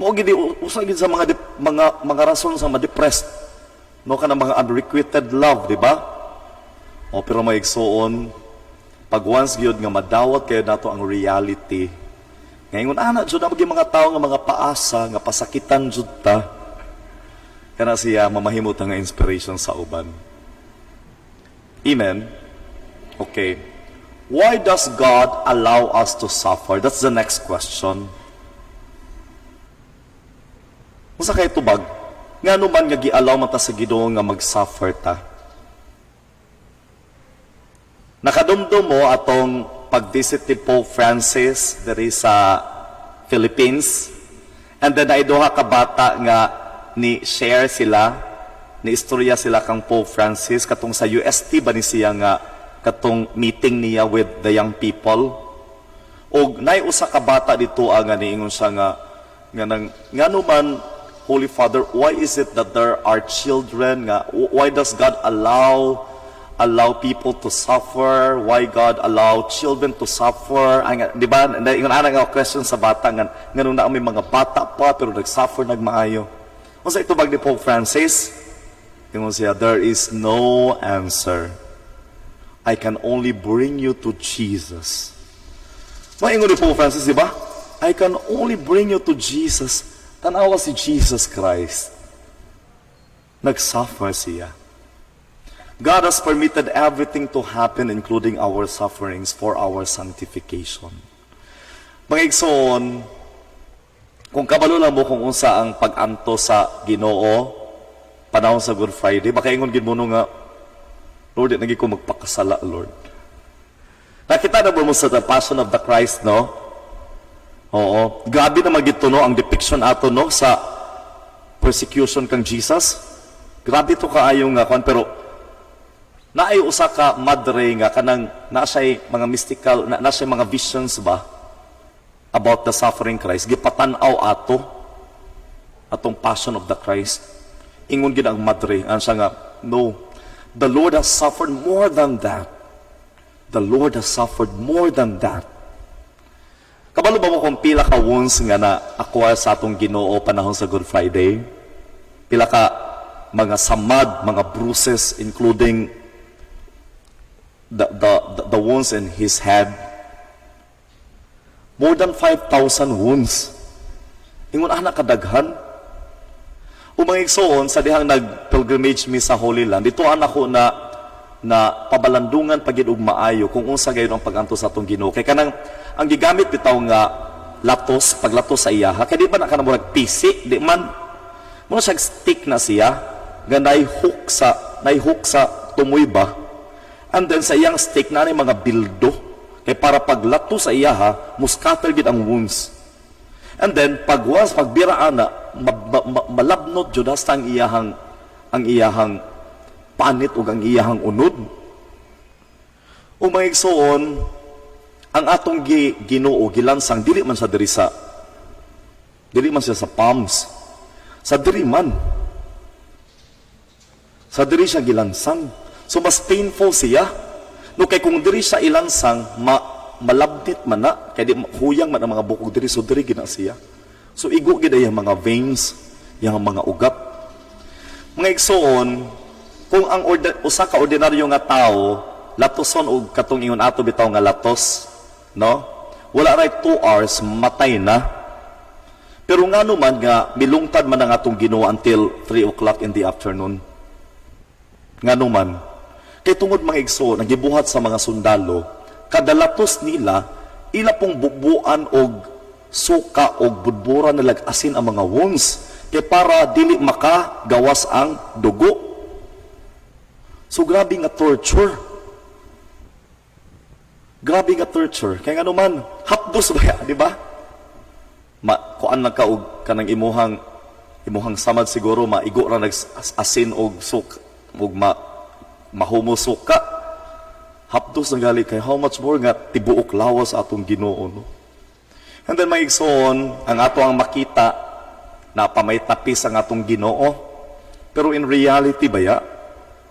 Mao gid usa gid sa mga rason sa ma-depressed. No, kanang mga unrequited love, di ba? O pero mga igsoon, pag once gyud nga madawat kayo nato ang reality, ngayon ana jud ang mga tao nga mga paasa nga pasakitan jud ta, kana siya mamahimot nga inspiration sa uban. Amen. Okay. Why does God allow us to suffer? That's the next question. Unsa kay tubag? Ngano man nga gi-allow man ta sa Ginoo nga mag-suffer ta? Nakadumdum mo atong pag-visit ni Pope Francis diri sa Philippines. And then ay duha ka bata nga ni share sila, ni istorya sila kang Pope Francis katong sa UST ba ni siya nga katong meeting niya with the young people. Og nay usa ka bata dito ang nga niingon siya nga nang ngano man, Holy Father, why is it that there are children nga, why does God allow people to suffer? Why God allow children to suffer? Ay, nga, di ba? Ingon ana nga question sa bata nga nganong naa may mga bata pa pero nag-suffer nagmaayo. Unsa itubag ni Pope Francis? Ingon siya, "There is no answer. I can only bring you to Jesus." Maingon ni Pope Francis, di ba? "I can only bring you to Jesus." Tanawa si Jesus Christ. Nag-suffer siya. God has permitted everything to happen, including our sufferings, for our sanctification. Mga igsoon, kung kabalo lang mo kung unsa ang pag-anto sa Ginoo panahon sa Good Friday, baka ingon gid mo no nga, "Lord, di na gyud ko magpakasala, Lord." Nakita na ba mo sa The Passion of the Christ, no? Oo. Grabe na magito, no, ang depiction ato, no, sa persecution kang Jesus. Grabe to kaayo nga kwan, pero naay usa ka madre nga kanang na siya'y mga mystical na siya'y mga visions ba about the suffering Christ, gipatan-aw ato atong Passion of the Christ. Ingon gid ang madre ang siya nga, "No, the Lord has suffered more than that. The Lord has suffered more than that." Kabalo ba mo kung pila ka wounds nga na acquire sa atong Ginoo panahon sa Good Friday? Pila ka mga samad, mga bruises, including the wounds in his head? More than 5,000 wounds. Ingon ana kadaghan. Ug mga igsoon, sa dihang nag-pilgrimage mi sa Holy Land, dito anak ko na na pabalandungan pagid og maayo kung unsa gayon ang pag-antos sa atong Ginoo. Kay kanang ang gigamit bitaw nga latos, paglatos sa iyaha, kay di ba na kanang murag pisi, di man mo siya, stick na siya nga nay hook sa tumoy ba. And then sa iyang stick na mga bildo kay para paglato sa iyaha, mo-scatter gid ang wounds. And then pag once pagbira ana, malabnot jud hasta ang iyahang panit ug ang iyahang unod. O mga igsoon, ang atong Ginoo gilansang dili man siya sa palms. Sa diri man. Sa diri siya gilansang. So mas painful siya. No, kay kung diri siya ilansang, malabnit man na kay di huyang man ang mga bukog diri, so diri gina siya. So igo gid ang mga veins, yang mga ugat. Mga igsoon, kung ang usa ka ordinaryo nga tawo latoson og katong ingon ato bitaw nga latos, no? Wala ray 2 hours, matay na. Pero ngano man nga milungtad man ang atong Ginoo until 3 o'clock in the afternoon? Ngano man? Kay tungod, mga igsoon, ang gibuhat sa mga sundalo, kada latos nila, ila pong bubuan og suka og budburan na asin ang mga wounds kay para dili makagawas ang dugo. So grabe nga torture. Grabe nga torture. Kaya nga naman, hapdos ba ya, di ba? Kuan lang ka og kanang imuhang samad siguro maigo ra nag asin og suk og mahumo suka. Hapdos na gali, kay how much more nga tibuok lawas atong Ginoo, no? And then, mga igsoon, ang ato ang makita na pamay tapis ang atong Ginoo. Pero in reality baya,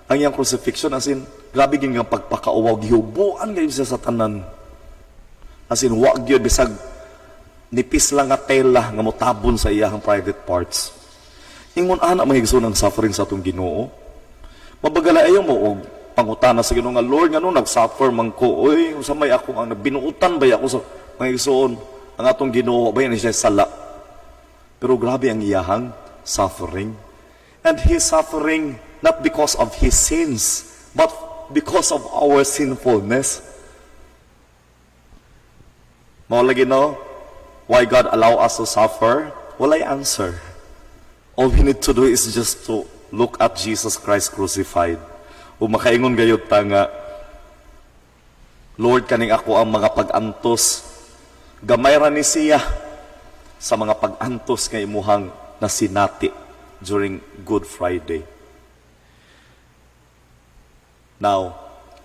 ang iyang crucifixion, as in, grabe gid nga pagpakauwaw, gihubuan gayud siya sa tanan. As in, wa gyud bisag nipis lang nga tela nga motabon sa iyahang private parts. Ingon ana, mga igsoon, ang suffering sa atong Ginoo. Mabagala ayaw mo og pangutana sa Ginoo nga, "Lord, ngano nag-suffer man ko? Oy, sa may ako ang binuutan ba ako?" Sa mga igsoon, ang atong Ginoo ba siya sala. Pero grabe ang iyahang suffering. And his suffering not because of his sins, but because of our sinfulness. Mao lagi, no? Why God allow us to suffer? Walay answer. All we need to do is just to look at Jesus Christ crucified. O makaingon gayud ta nga, "Lord, kaning ako ang mga pag-antos, gamay ra ni siya sa mga pag-antos nga imuhang nasinati during Good Friday." Now,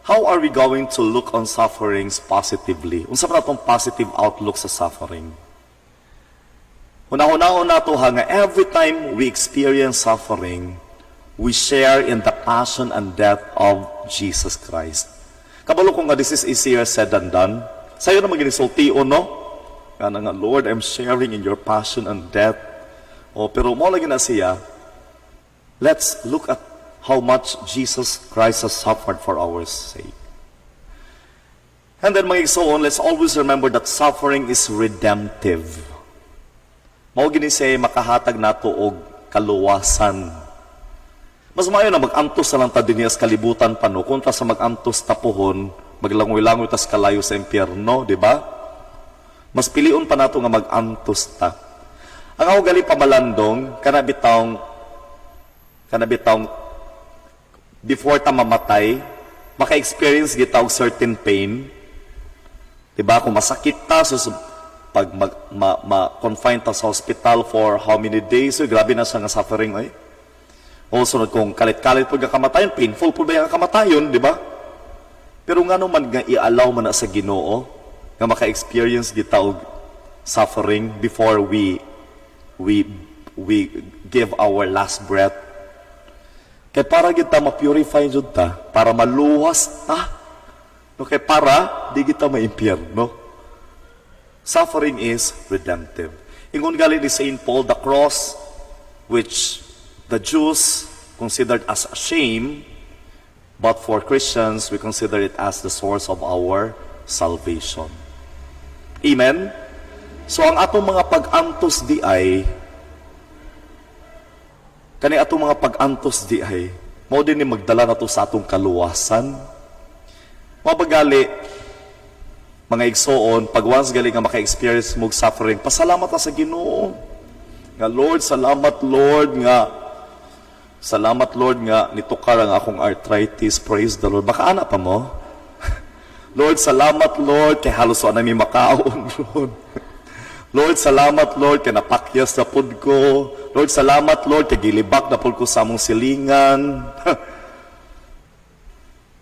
how are we going to look on sufferings positively? Unsa man atong positive outlook sa suffering? Huna-hunaon nato ha nga every time we experience suffering, we share in the passion and death of Jesus Christ. Kabalo ko nga this is easier said than done. Sayo naman ginisultion, no? Nga nga, "Lord, I'm sharing in your passion and death." O, pero mo lagi na siya, let's look at how much Jesus Christ has suffered for our sake. And then, mga igsoon, let's always remember that suffering is redemptive. Mao gini siya makahatag nato og kaluwasan. Mas maayo na mag-antos na lang ta dinhi sa kalibutan pa, no, kontra sa mag-antos ta puhon, maglangoy-langoy tas kalayo sa impyerno, di ba? Mas pilion pa nato nga mag-antos ta. Ang ako gali pamalandong, kana bitawng before ta mamatay, maka-experience kita og certain pain. Diba? Kung masakit ta, so, pag ma-confine ta sa hospital for how many days, so, grabe na siya nga suffering. Ay. Also, kung kalit-kalit po nga kamatayon, painful po ba yung kamatayon, di ba? Pero nga naman nga i-allow man na sa Ginoo nga maka-experience kita og suffering before we give our last breath. Kay para kita ma-purify jud ta, para maluwas ta. No, kay para di kita maimpyerno. Suffering is redemptive. Ingon gali ni St. Paul, the cross which the Jews considered as a shame, but for Christians, we consider it as the source of our salvation. Amen? So ang atong mga pag-antos di ay, kani atong mga pag-antos di ay, Mao din ni magdala nato sa atong kaluwasan. Mabagali, mga igsoon, pag once gali nga maka-experience mo suffering, pasalamat ta sa Ginoo. Nga Lord, salamat Lord nga salamat Lord nga nitukar ang akong arthritis. Praise the Lord. Baka ana pa mo? Lord, salamat Lord kay halos wa na mi makaon, Lord. Lord, salamat Lord kay napakyas na pud ko. Lord, salamat Lord kay gilibak na pud ko sa among silingan.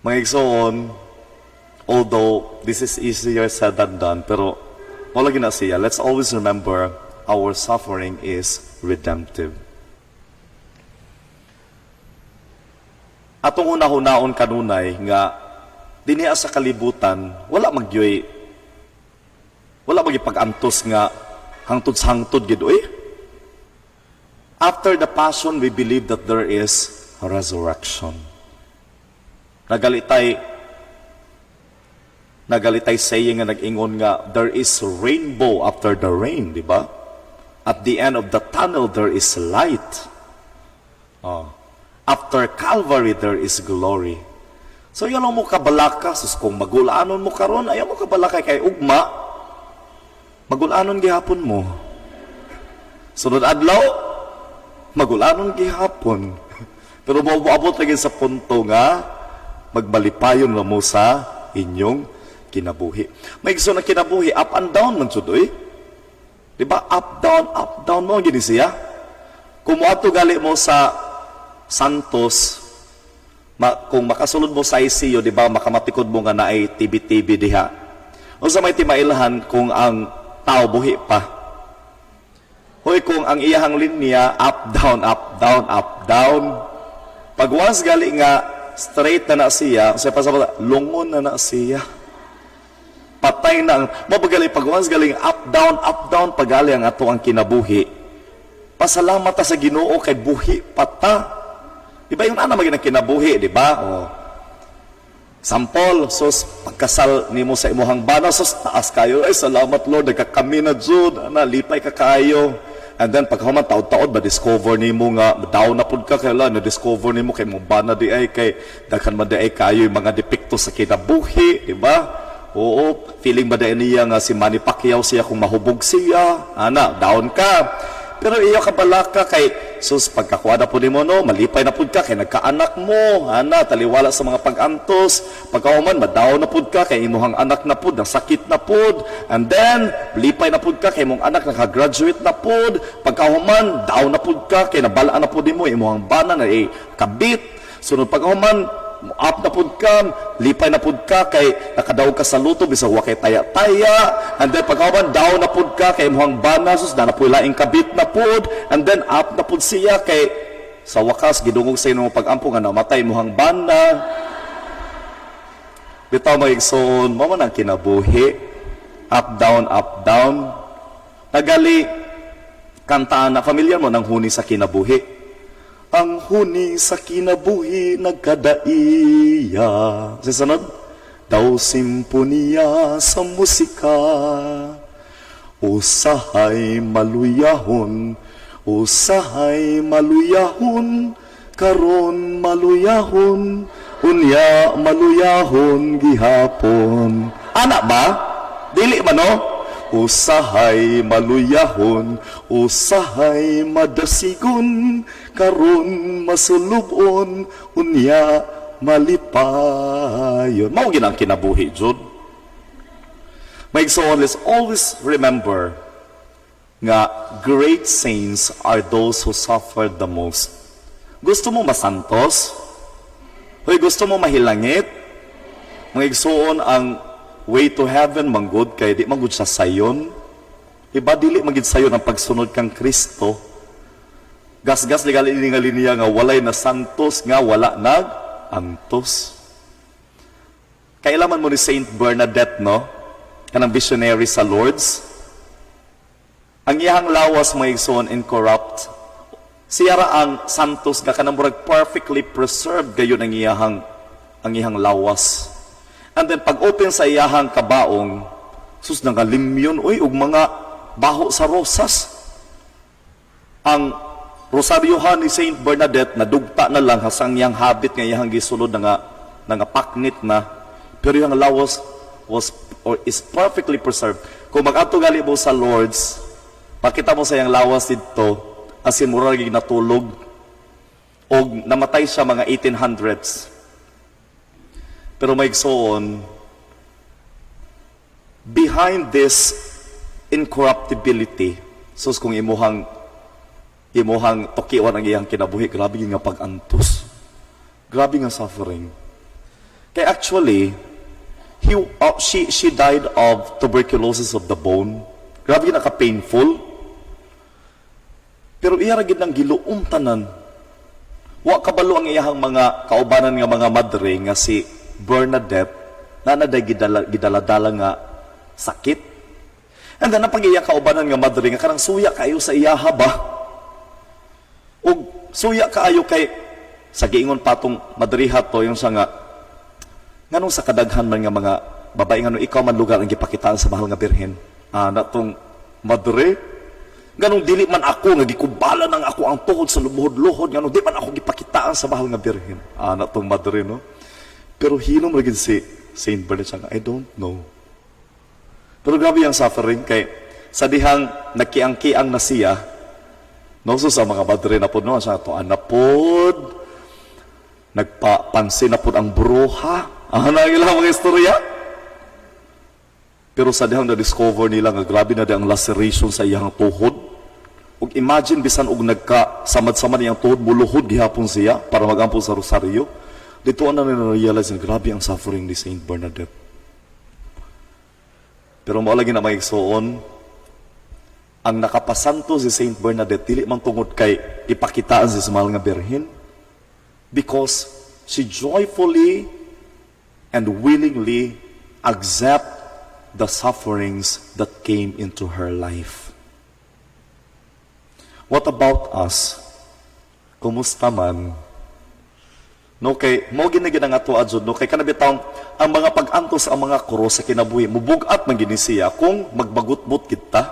Mga igsoon, although this is easier said than done, pero wala gina siya. Let's always remember our suffering is redemptive. Atong hunahunahon kanunay nga dinhi sa kalibutan wala magypag-antos nga hangtod sa hangtod gid oy. After the passion, we believe that there is a resurrection. Nagalitay saying nga nag-ingon nga there is rainbow after the rain, di ba? At the end of the tunnel there is light. Oh. After Calvary there is glory. So yan ang mo kabalaka, sus, kung magulanon mo karon, ayaw mo kabalaka kay ugma, magulanon gihapon mo. Sunod adlaw, magulanon gihapon. Pero moabot lagi sa punto nga magmalipayon na mo sa inyong kinabuhi. May gusto na kinabuhi, up and down man jud oy. Di ba? Up down mo gini siya. Kung moadto gali mo sa Santos, kung makasulod mo sa ICU, di ba, makamatikod mo nga naay TB-TB diha. Unsa may timailhan kung ang tao buhi pa? Hoy, kung ang iyahang linya, up, down, up, down, up, down. Pag once gali nga, straight na na siya, sa pasabot, lungon na na siya. Patay na ang, mabagali, pag once galing up, down, pagali ang ato ang kinabuhi. Pasalamat ta sa Ginoo kay buhi pata. Di ba yung ana maging ang kinabuhi, di ba? Oh. Sample, sus, pagkasal nimo sa imuhang bana, sus, taas kayo. Ay, salamat Lord, nagkakami na jud, ana, lipay ka kayo. And then, pagkahuman, taod-taod, ba-discover nimo nga, down na pud ka, kay la, na-discover nimo kay mong bana di ay, kay daghan man di ay kayo yung mga depekto sa kinabuhi, di ba? Oo, feeling ba dahil niya nga si Manny Pacquiao siya kung mahubog siya, ana, down ka. Pero iyo ka balaka kay sus, pagkakuha na po nimo no, malipay na pud ka kay nagkaanak mo, ana, taliwala sa mga pag-antos. Pagkahuman, madaw na pud ka kay imuhang anak na pud, nasakit na pud. And then, lipay na pud ka kay imong anak nakagraduate na pud. Pagkahuman, down na pud ka kay nabalaan na pud nimo imuhang bana na eh, kabit. Sunod pagkahuman, up na pud ka, lipay na pud ka kay nakadaog ka sa luto bisag wa kay taya-taya. And then pagkahuman, down na pud ka kay imuhang bana, sus, na pud laing kabit na pud. And then up na pud siya kay sa wakas gidungog sa inyong pag-ampo nga namatay imuhang bana. Bitaw, mga igsoon, mao man ang kinabuhi. Up, down, up, down. Tagali, kantaan na, familiar mo ng Huni sa Kinabuhi. Ang huni sa kinabuhi nagkadaiya. Sa sunod, daw simponya sa musika. Usahay maluyahon, karon maluyahon, unya maluyahon gihapon. Ana ba? Dili man no? Usahay maluyahon, usahay madasigon, karon masulubon, unya malipayon. Mao gyud ang kinabuhi, jud. My igsoon, let's always remember nga great saints are those who suffered the most. Gusto mo masantos? Hoy, gusto mo mahilangit? Mga igsoon, ang way to heaven manggod kay di manggod sa sayon. Iba dili magid sayon ang pagsunod kang Kristo. Gasgas ni gali nga linya nga walay na santos nga wala nag antos. Kailaman mo ni Saint Bernadette, no? Kanang visionary sa Lourdes. Ang iyang lawas, mga igsoon, incorrupt. Siya ra ang santos nga kanang murag perfectly preserved gayon ang iyang lawas. And then pag open sa iyahang kabaong, sus, nangalimyon oy og mga baho sa rosas. Ang Rosaryohan ni Saint Bernadette nadugta na lang hasang iyang habit nga iyang gisulod na nga paknit na, pero yung lawas was or is perfectly preserved. Kung mag-adto gali mo sa Lourdes, makita mo sa iyang lawas didto, as in mura lagi natulog og namatay siya mga 1800s. Pero, mga igsoon, behind this incorruptibility, sus, kung imuhang tukiwan ang iyang kinabuhi, grabe nga pag-antos. Grabe nga suffering. Kaya actually, she died of tuberculosis of the bone. Grabe na ka-painful. Pero iya ra gid nang giluom tanan. Wa kabalo ang iyahang mga kaubanan nga mga madre nga si Bernadette na naday gidala, gidaladala nga sakit. And then, ang pag iya kaubanan nga madre nga kanang suya kayo sa iyaha ba? Ug suya kaayo kay sa giingon patong madriha to yung sa nga nganong sa kadaghan man nga mga babae, ngano ikaw man lugar ang gipakitaan sa Mahal nga Birhen? Ah, na tong madre, nganong dili man ako nga gikubala nang ako ang tuhod sa lumuhod-luhod, nganong di man ako gipakitaan sa Mahal nga Birhen? Ah, na tong madre, no? Pero hilom ra gid si Saint Bernard, siya nga, "I don't know." Pero grabe ang suffering kay sa dihang nakiang-kiang na siya, no? So sa mga madre na po, no, siya to na pod, nagpapansin na pod ang bruha. Ah, na ilang mga istorya. Pero sa dihang na-discover nila nga grabe na di ang laceration sa iyang tuhod. Ug imagine, bisan og nagka samad-samad iyang tuhod, muluhod gihapon siya para magampo sa rosaryo. Dito na na-realize nga grabe ang suffering ni Saint Bernadette. Pero mao lagi na, mga igsoon, ang nakapasanto si Saint Bernadette dili man tungod kay ipakitaan si sa Mahal nga Birhen, because she joyfully and willingly accept the sufferings that came into her life. What about us? Kumusta man? No, kay mo gini gid ang ato adjud, no, kay kana bitawng ang mga pag-antos, ang mga krus sa kinabuhi, mubugat man gini siya kung magbagot-bot kita.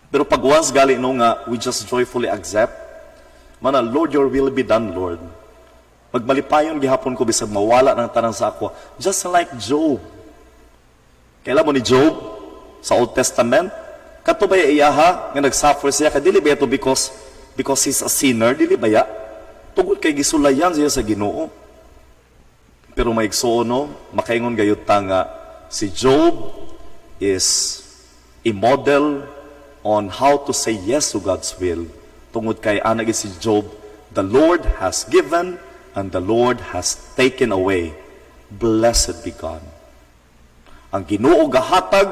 Pero pag once gali, no, nga we just joyfully accept, mana, "Lord, your will be done, Lord. Magmalipayon gihapon ko bisag mawala ng tanan sa ako." Just like Job. Kailan mo ni Job sa Old Testament? Kato ba iyaha nga nag-suffer siya? Kay dili ba ito because he's a sinner? Dili ba ya? Tungod kay gisulayan siya sa Ginoo. Pero maigsuon, no, makaingon gayud ta nga si Job is a model on how to say yes to God's will. Tungod kay ana gyud si Job, "The Lord has given and the Lord has taken away. Blessed be God." Ang Ginoo gahatag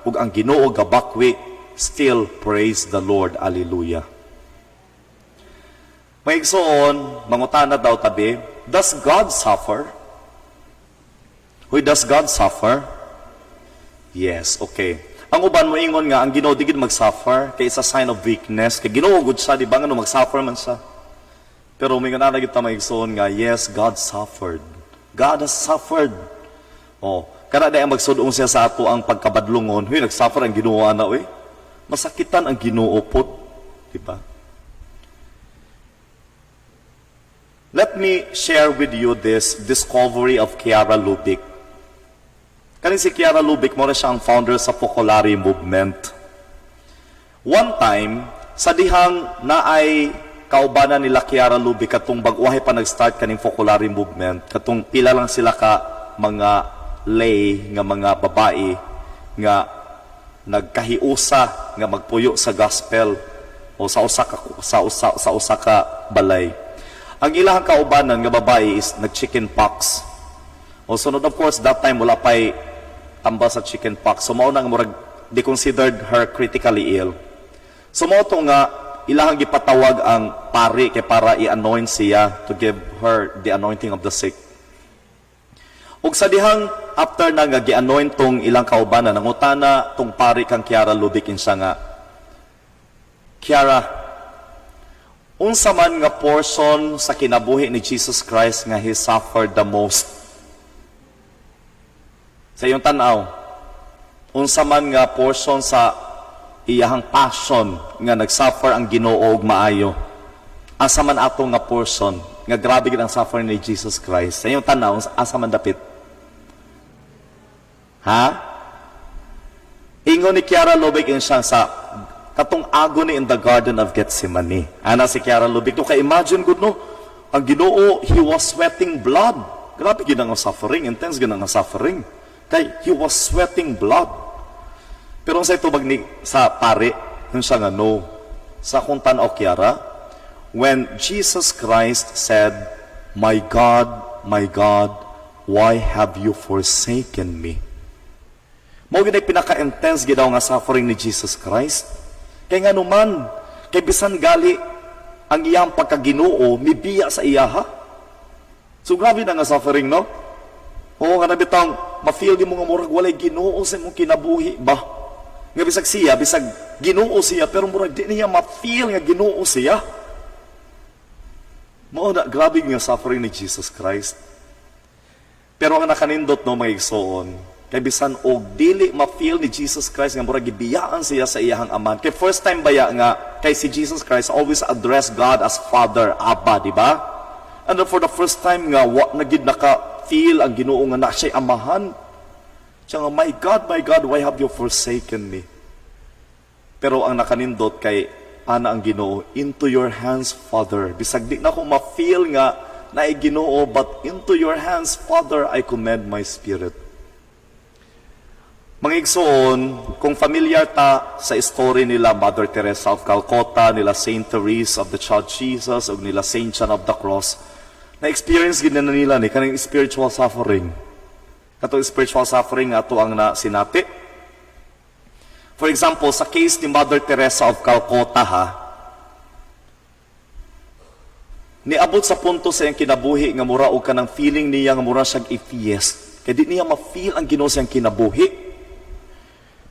ug ang Ginoo gabakwi, still praise the Lord. Alleluia. Mga igsoon, mangutana daw tabi, does God suffer? Huy, does God suffer? Yes, okay. Ang uban mo ingon nga ang Ginoo di gid mag-suffer kay is a sign of weakness. Kay Ginoo gud siya, di ba, ngano mag-suffer man siya? Pero may nga na gid ta, mga igsoon, nga yes, God suffered. God has suffered. Oh, kana di ang magsudong siya sa ato ang pagkabadlungon. Huy, nag-suffer ang Ginoo ana oy. Masakitan ang Ginoo pod, di ba? Let me share with you this discovery of Chiara Lubich. Kaning si Chiara Lubich, mo na siya ang founder sa Focolare Movement. One time, sa dihang naay kaubanan nila Chiara Lubich katong bag-ohay pa nag-start kaning Focolare Movement, katong pila lang sila ka mga lay nga mga babae nga nagkahiusa nga magpuyo sa gospel o sa usa ka balay. Ang ilahang kaubanan nga babae is nag-chicken pox. O sunod, of course, that time wala pa'y tambal sa chicken pox. So mao na nga murag they considered her critically ill. So mao to nga ilahang gipatawag ang pari kay para i-anoint siya, to give her the anointing of the sick. Ug sa dihang after na nga gi-anoint tong ilang kaubanan, nangutana tong pari kang Chiara Lubich insa nga, "Chiara, unsa man nga portion sa kinabuhi ni Jesus Christ nga He suffered the most? Sa iyong tanaw, unsa man nga portion sa iyahang passion nga nagsuffer ang Ginoo og maayo? Asa man ato nga portion nga grabe gid ang suffering ni Jesus Christ? Sa inyong tanaw, asa man dapit? Ha? Ingon ni Chiara Lubich siya sa katong agony in the Garden of Gethsemane. Ana si Chiara Lubich, no, kay imagine gud, no, ang Ginoo, he was sweating blood. Grabe gid ang suffering, intense gid ang suffering. Kay he was sweating blood. Pero sa tubag ni sa pare, yung siya nga, "No. Sa akong tan-aw, Chiara, when Jesus Christ said, 'My God, my God, why have you forsaken me?' Mao gid ay pinaka-intense gid nga suffering ni Jesus Christ. Kay nga numan, kay bisan gali ang iyang pagkaginoo, mibiya sa iyaha. So grabe na nga suffering, no? Oo, nga na bitang ma-feel di mo nga murag walay Ginoo sa imong kinabuhi ba? Nga bisag siya, bisag Ginoo siya, pero murag di niya ma-feel nga Ginoo siya. Mao na, grabe nga suffering ni Jesus Christ. Pero ang nakanindot, no, mga igsoon, kay bisan og dili ma-feel ni Jesus Christ nga murag gibiyaan siya sa iyahang Amahan. Kay first time baya nga kay si Jesus Christ always address God as Father, Abba, di ba? And then for the first time nga wa na gid naka-feel ang Ginoo nga na siya'y Amahan. Siya nga, "My God, my God, why have you forsaken me?" Pero ang nakanindot kay ana ang Ginoo, "Into your hands, Father." Bisag di na ko ma-feel nga naay Ginoo, but into your hands, Father, I commend my spirit. Mga igsoon, kung familiar ta sa story nila Mother Teresa of Calcutta, nila Saint Therese of the Child Jesus, o nila Saint John of the Cross, na-experience gid na nila ni kaning spiritual suffering. Katong spiritual suffering ato ang na sinati. For example, sa case ni Mother Teresa of Calcutta, ha, niabot sa punto sa iyang kinabuhi nga mura og kanang feeling niya nga mura siyang atheist. Kay di niya ma-feel ang Ginoo sa iyang kinabuhi.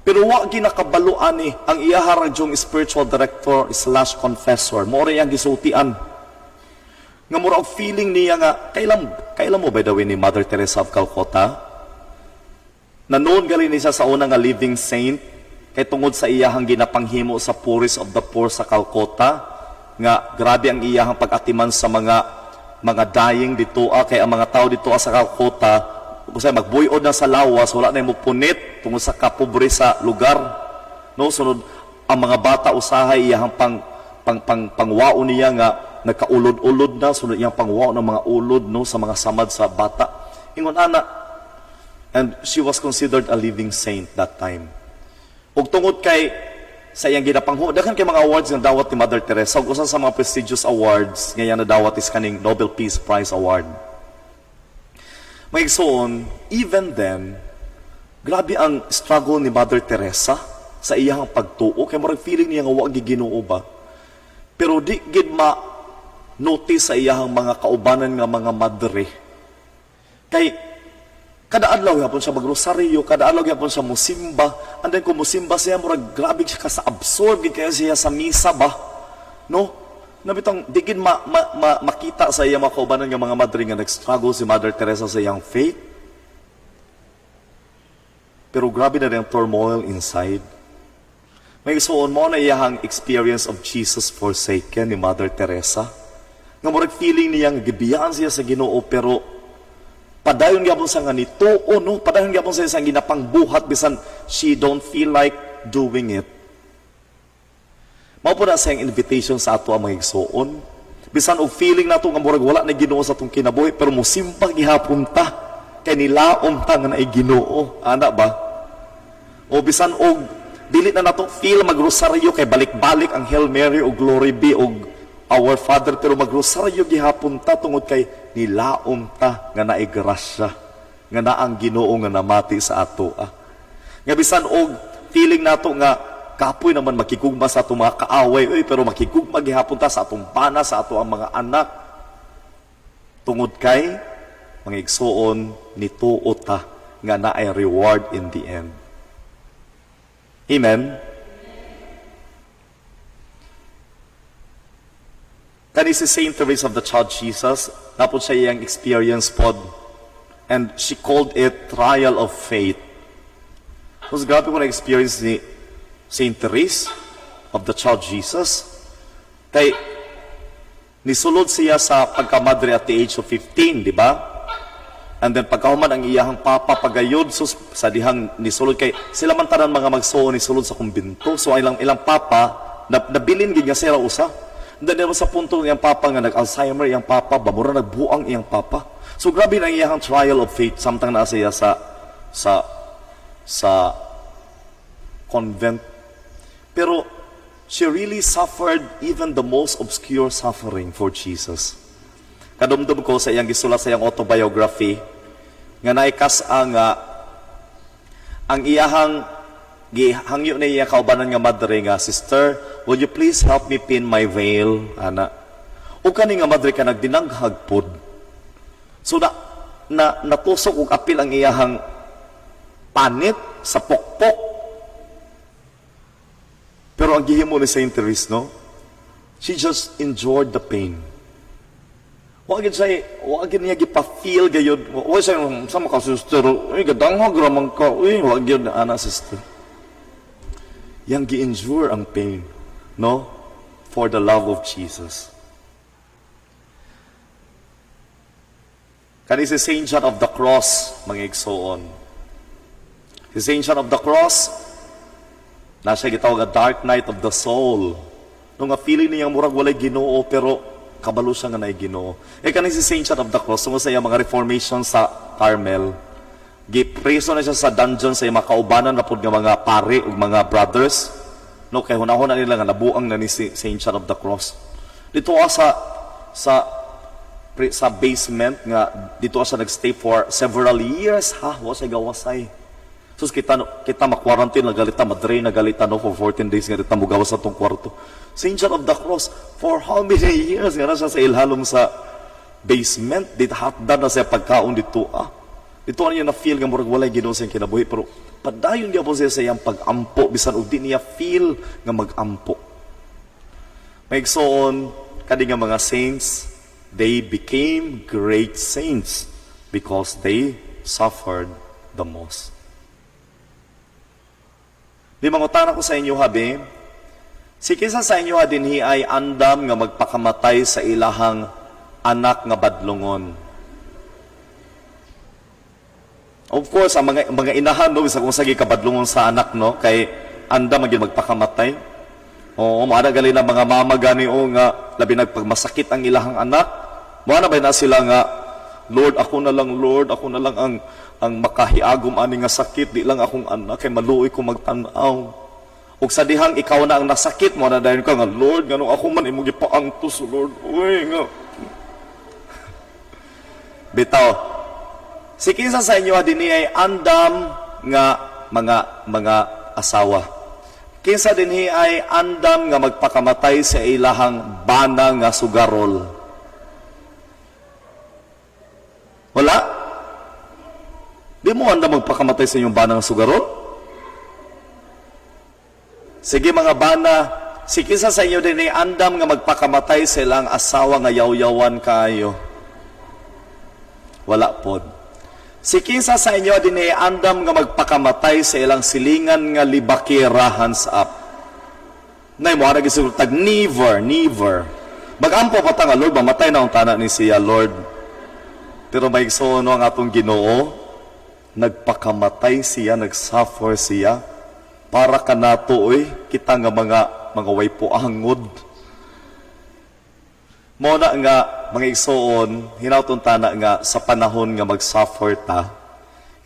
Pero wa ginakabaluan ni ang iyaha yung spiritual director/confessor. Mao ra iyang gisultian. Nga mura og feeling niya nga kailan mo, by the way, ni Mother Teresa of Calcutta? Na noon gali ni siya sa una nga living saint kay tungod sa iyahang ginapanghimo sa poorest of the poor sa Calcutta, nga grabe ang iyahang pag-atiman sa mga dying dito, kay ang mga tao dito sa Calcutta kung magbuyod na sa lawas, wala na mo punit tungod sa kapobre sa lugar, no? Sunod ang mga bata usahay iyahang pang pang pang pangwao niya nga nagkaulod-ulod na, sunod iyang pangwao ng mga ulod, no, sa mga samad sa bata, ingon ana. And she was considered a living saint that time. Ug tungod kay sa iyang ginapangho, daghan kay mga awards nga dawat ni Mother Teresa, ug usa sa mga prestigious awards nga iyang nadawat is kaning Nobel Peace Prize Award. Mga igsoon, even then, grabe ang struggle ni Mother Teresa sa iyang pagtuo. Kay murag feeling niya nga wa Ginoo ba. Pero di gid ma notice sa iyang mga kaubanan nga mga madre. Kay kada adlaw gyapon siya magrosaryo, kada adlaw gyapon siya musimba. And then kung musimba siya, murag grabe siya ka sa absorb gid kaya siya sa misa ba. No? Na bitong di gid makita sa iya mga kaubanan nga mga madre nga nag-struggle si Mother Teresa sa iyang faith. Pero grabe na rin ang turmoil inside. Mga igsoon, mao na iyahang experience of Jesus forsaken ni Mother Teresa. Nga murag feeling niya nga gibiyaan siya sa Ginoo, pero padayon gyapon sa nga nituo, no? Padayon gyapon siya sa ginapangbuhat bisan she don't feel like doing it. Mao po na siyang invitation sa ato ang mga igsoon. Bisan og feeling nato nga murag wala na Ginoo sa atong kinabuhi, pero musimba gihapon ta kay nilaom ta nga naay Ginoo. Ana ba? O bisan og dili na nato feel magrosaryo kay balik-balik ang Hail Mary o Glory Be o Our Father, pero magrosaryo gihapon ta tungod kay nilaom ta nga naay grasya, nga naa ang Ginoo nga namati sa ato. Ah. Nga bisan og feeling nato nga kapoy naman makigugma sa atong mga kaaway, uy, pero makigugma gihapon ta sa atong bana, sa ato ang mga anak. Tungod kay, mga igsoon, nituo ta nga naay reward in the end. Amen? Kani si Saint Teresa of the Child Jesus, napod siya iyang experience pod. And she called it trial of faith. Mas grabe ko na experience ni Saint Therese of the Child Jesus. Kay nisulod siya sa pagkamadre at the age of 15, di ba? And then pagkahuman ang iyahang papa pagayod, sus, sa dihang nisulod, kay sila man tanan mga magsuon nisulod sa kumbinto. So ilang papa na, nabilin gid nga sila usa. And then sa punto iyang papa nga nag-Alzheimer iyang papa, ba mura nagbuang iyang papa. So grabe na iyang trial of faith samtang naa siya sa convent. Pero she really suffered even the most obscure suffering for Jesus. Kadumdum ko sa iyang gisulat sa iyang autobiography nga naikas ang iyahang gihangyo na iya kaubanan nga madre nga, "Sister, will you please help me pin my veil?" ana. O kani nga madre ka nagdinanghag pod. So na natusok og apil ang iyahang panit sa pokpok. Pero ang gihimo ni Saint Therese, no? She just endured the pain. Wa gid siya, wa gid niya gipa-feel gayud. Wa siya, "Sama ka, sister, uy, gadanghag ra man ka, uy," wa gyud ana, sister. Yang gi-endure ang pain, no? For the love of Jesus. Kani si Saint John of the Cross, mga igsoon. Si Saint John of the Cross, na siya gitawag a dark night of the soul. Nung nga feeling niya murag walay Ginoo, pero kabalo siya nga naay Ginoo. Eh kani si Saint John of the Cross, tungod sa iyang mga reformation sa Carmel, gipreso na siya sa dungeon sa iyang mga kaubanan na pud nga mga pare ug mga brothers. No, kay hunahuna nila nga nabuang na ni si Saint John of the Cross. Dito sa basement nga dito siya nagstay for several years, ha, wa siya gawasay. Sus, kita kita ma-quarantine na galita, madre na galita, no, for 14 days nga dito mugawas sa tong kwarto. Saint John of the Cross, for how many years nga na siya sa ilhalom sa basement, dito hatdan na siya pagkaon dito ah. Dito niya na feel nga murag walay Ginoo sa iyang kinabuhi, pero padayon gyapon siya sa iyang pag-ampo bisan og di niya feel nga mag-ampo. Mga igsoon, kadi nga mga saints, they became great saints because they suffered the most. Di mangutana ko sa inyo habi, si kinsa sa inyo dinhi ay andam nga magpakamatay sa ilahang anak nga badlongon? Of course, ang mga inahan, no, bisag unsa kabadlongon sa anak, no, kay andam man gyud magpakamatay. Oo, maana gali na mga mama gani o nga labi nagpagmasakit ang ilahang anak. Mo na ba na sila nga, "Lord, ako na lang, Lord, ako na lang ang makahiagom ani nga sakit, di lang akong anak kay maluoy ko magtan-aw." Ug sa dihang ikaw na ang nasakit mo na dayon ka nga, "Lord, nganong ako man imong gipaantos, Lord?" Uy, nga. Bitaw. Si kinsa sa inyo dinhi ay andam nga mga asawa? Kinsa dinhi ay andam nga magpakamatay sa ilahang bana nga sugarol? Wala? Di mo andam magpakamatay sa inyong bana nga sugarol? Sige, mga bana, si kinsa sa inyo dinhi andam nga magpakamatay sa ilang asawa nga yaw-yawan kayo? Wala pod. Si kinsa sa inyo dinhi andam nga magpakamatay sa ilang silingan nga libakira? Hands up. Nay mo ara gisiguro tag never, never. Magampo pa ta nga, "Lord, mamatay na ang tanan ni siya, Lord." Pero may no ang atong Ginoo, nagpakamatay siya, nagsuffer siya para kanato oy, kita nga mga way angod. Mo na nga mga igsoon, hinawton tana nga sa panahon nga mag-suffer ta,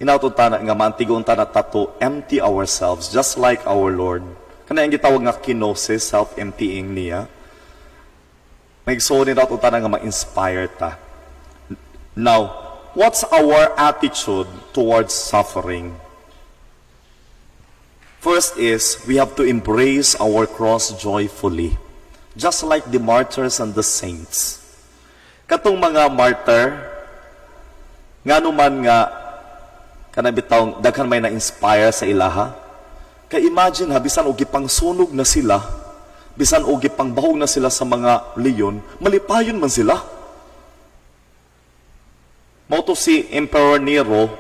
hinawton tana nga maantigon ta na ta to empty ourselves just like our Lord. Kana ang gitawag nga kenosis, self-emptying niya. Mga igsoon, hinawton tana nga ma-inspire ta. Now, what's our attitude towards suffering? First is, we have to embrace our cross joyfully, just like the martyrs and the saints. Katong mga martyr, ngano man nga kana bitawng daghan may na-inspire sa ilaha. Kay imagine ha, bisan og gipangsunog na sila, bisan og gipangbahog na sila sa mga leon, malipayon man sila. Mao to si Emperor Nero,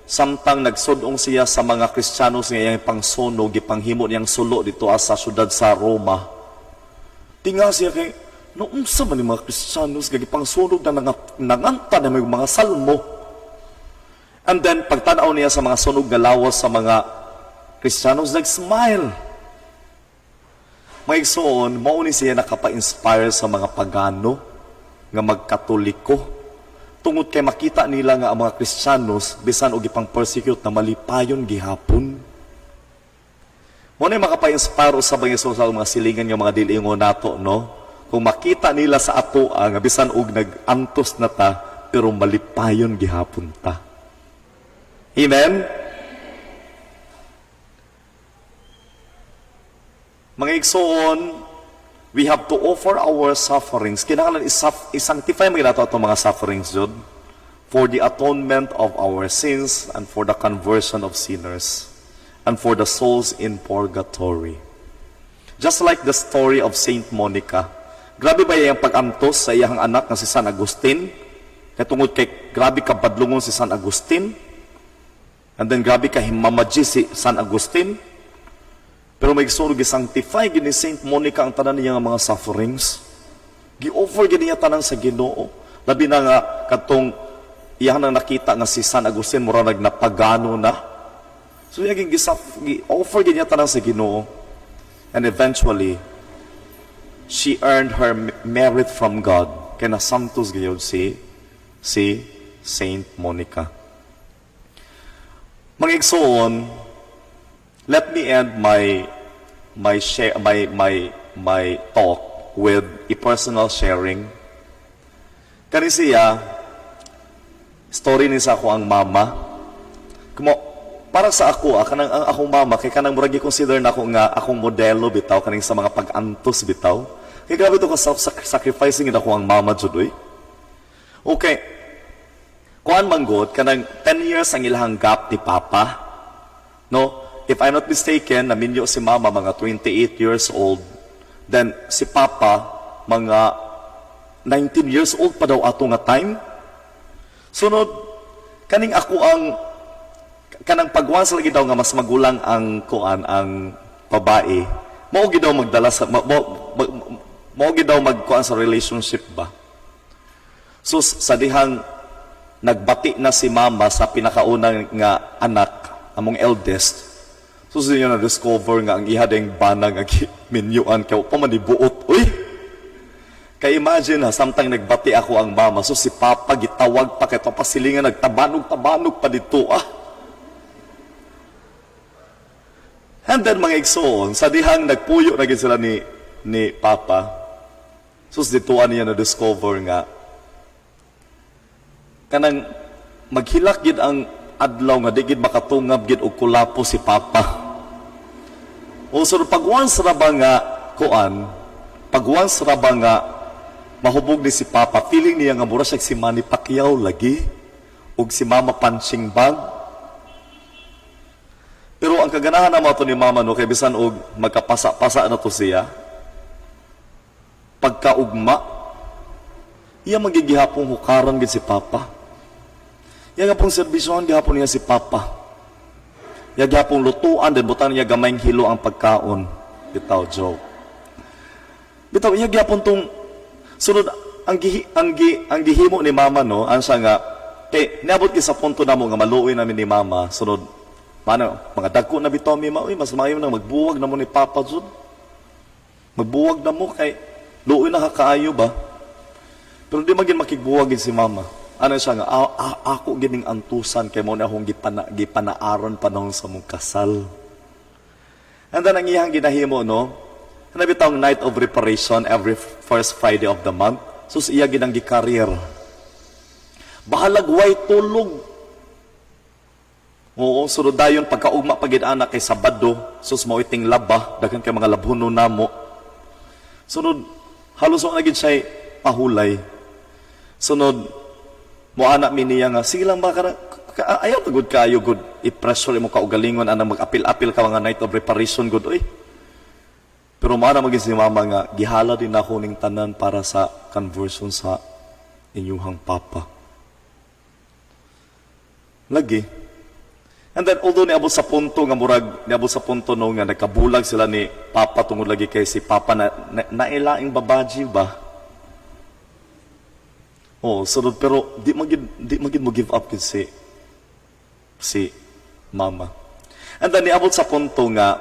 Samtang nagsudong siya sa mga Kristiyanos nga iyang pangsunog, gipanghimo niyang sulo dito sa syudad sa Roma. Tinga siya kay, noong sa man ni mga Kristiyanos, nga gipangsunog na nanganta na may mga salmo. And then, pagtanaw niya sa mga sunog nga lawas sa mga Kristiyanos, nag-smile. Mga igsoon, mao ni siya nakapa-inspire sa mga pagano nga magkatoliko. Tungod kay makita nila nga ang mga Kristiyanos, bisan og ipang persecute, na malipayon gihapon. Mao na makapa-inspire sa mga sa mga silingan nga mga dili ingon nato, no? Kung makita nila sa ato nga bisan og nag-antos na ta, pero malipayon gihapon ta. Amen? Mga igsoon, we have to offer our sufferings. Kinahanglan isanctify mga nato atong mga sufferings, jud, for the atonement of our sins and for the conversion of sinners and for the souls in purgatory. Just like the story of Saint Monica. Grabe ba iyang pag-antos sa iyang anak nga si San Agustin? Kay tungod kay grabe ka badlungon si San Agustin. And then grabe ka himamadji si San Agustin. Pero may igsoon, gisanctify gini Saint Monica ang tanan niya nga mga sufferings. Gi-offer gini niya tanan sa Ginoo. Labi na nga katong iyang nang nakita nga si San Agustin mura nagnapagano na. So iya gi-offer gini niya tanan sa Ginoo. And eventually, she earned her merit from God. Kaya nasantos gayud si Saint Monica. Mga igsoon, let me end my share my my my talk with a personal sharing. Kani siya, story ni sa ako ang mama. Kumo para sa ako, kanang ang akong mama kay kanang murag gi-consider na ako nga akong modelo bitaw kaning sa mga pag-antos bitaw. Kay grabe to ka self-sacrificing ako ang mama jud oy. Okay. Kuan man gud, kanang 10 years ang ilahang gap ni papa. No? If I'm not mistaken, naminyo si mama mga 28 years old. Then si papa mga 19 years old pa daw ato nga time. Sunod, kaning ako ang kanang pagwansa lagi daw nga mas magulang ang kuan ang babae. Mao gid daw magdala sa mao gid daw magkuan sa relationship ba. So sa dihang nagbati na si mama sa pinakaunang nga anak, among eldest. So siya na discover nga ang iha ding bana nga minyuan kay pa man buot. Uy. Kay imagine ha, samtang nagbati ako ang mama, so si papa gitawag pa kay pasilingan, nagtabanog-tabanog pa dito ah. And then mga igsoon, sa dihang nagpuyo na gid sila ni papa. So dituan niya na discover nga kanang maghilak gid ang adlaw nga di gid makatungab gid og kulapo si papa. O so pag once ra ba nga kuan, pag once ra ba nga mahubog ni si papa, feeling niya nga mura siya si Manny Pacquiao lagi ug si Mama punching bag. Pero ang kaganahan na mo ato ni mama no, kay bisan og magkapasa-pasa na to siya, pagkaugma, iya magigihapong hukaran gid si papa. Iya nga pong serbisyohan gihapon niya si papa. Iya gihapong lutuan, then butan niya gamayng hilo ang pagkaon. Bitaw, joke. Bitaw, iya gihapon tong sunod ang gihimo ni mama no, ang siya nga kay niabot gyud sa punto namo nga maluoy namin ni mama, sunod mano mga dagko na bitaw mi ma, uy, mas maayo nang magbuwag na mo ni papa jud. Magbuwag na mo kay luoy na kakaayo ba. Pero di magin makigbuwag gid si mama. Ano siya nga, ako gining antusan kay mo na akong gipanaaron panahon sa mong kasal. And then ang iyang ginahimo no, ano bitawng night of reparation every first Friday of the month. So iya ginang gi-career. Bahalag way tulog. Oo, sunod dayon pagkaugma pagid anak kay Sabado, sus mao iting laba, daghan kay mga labhuno namo. Sunod halos wa na gid siya pahulay. Sunod mo anak mi niya nga sige lang ba ayaw ta gud kayo gud i-pressure imo kaugalingon anang mag-apil-apil ka mga night of reparation gud oy. Pero maana maging si mama nga gihala din ako ning tanan para sa conversion sa inyuhang papa. Lagi. And then, although niabot sa punto nga murag, niabot sa punto no nga nagkabulag sila ni Papa tungod lagi kay si Papa na nailaing babaji ba? Oh, sunod, pero di magid mo give up gid si Mama. And then niabot sa punto nga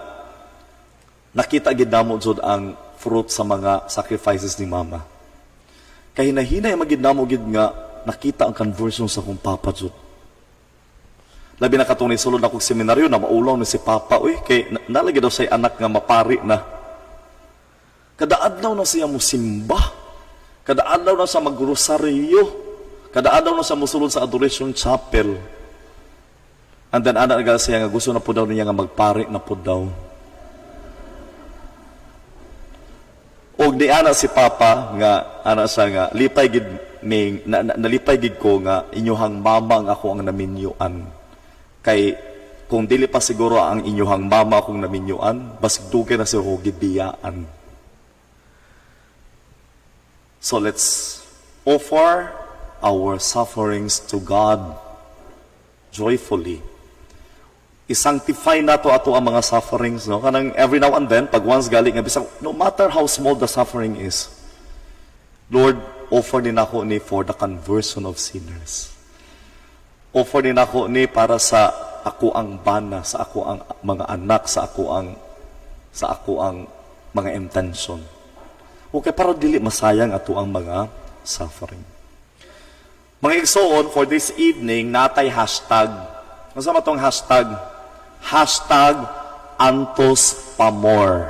nakita gid namo jud ang fruit sa mga sacrifices ni Mama. Kay hinahinay magid namo gid nga nakita ang conversion sa akong papa jud. Labi na katong sulod akong seminaryo na maulaw ni si Papa, uy, kay nalagi daw say anak nga mapari na. Kada adlaw na siya mo simba. Kada adlaw na siya magrosaryo. Kada adlaw na siya mosulod sa Adoration Chapel. And then ana nga siya nga gusto na po daw niya nga magpari na po daw. Og di ana si Papa nga ana siya nga lipay gid ning na, na, nalipay gid ko nga inyuhang mama ang ako ang naminyuan. Kay kung dili pa siguro ang inyuhang mama akong naminyuan, basig dugay na siguro gibiyaan. So let's offer our sufferings to God joyfully. I-sanctify nato ato ang mga sufferings, no? Kanang every now and then, pag once gali nga bisag no matter how small the suffering is, Lord, offer ni nako ni for the conversion of sinners. Offer ni nako ni para sa ako ang bana, sa ako ang mga anak, sa ako ang mga intention. Okay, para dili masayang ato ang mga suffering. Mga igsoon, for this evening, natay hashtag. Unsa man tong hashtag? #AntosPaMore.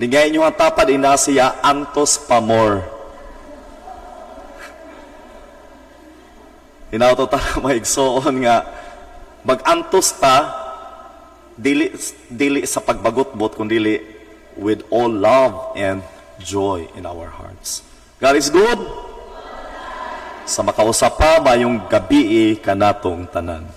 Lingay nyo ang tapad, ina siya, "Antos pa more." Hinato ta, mga igsoon, nga mag-antos ta dili sa pagbagot-bot kundi with all love and joy in our hearts. God is good. Sa makausap pa, mayong gabi kanatong tanan.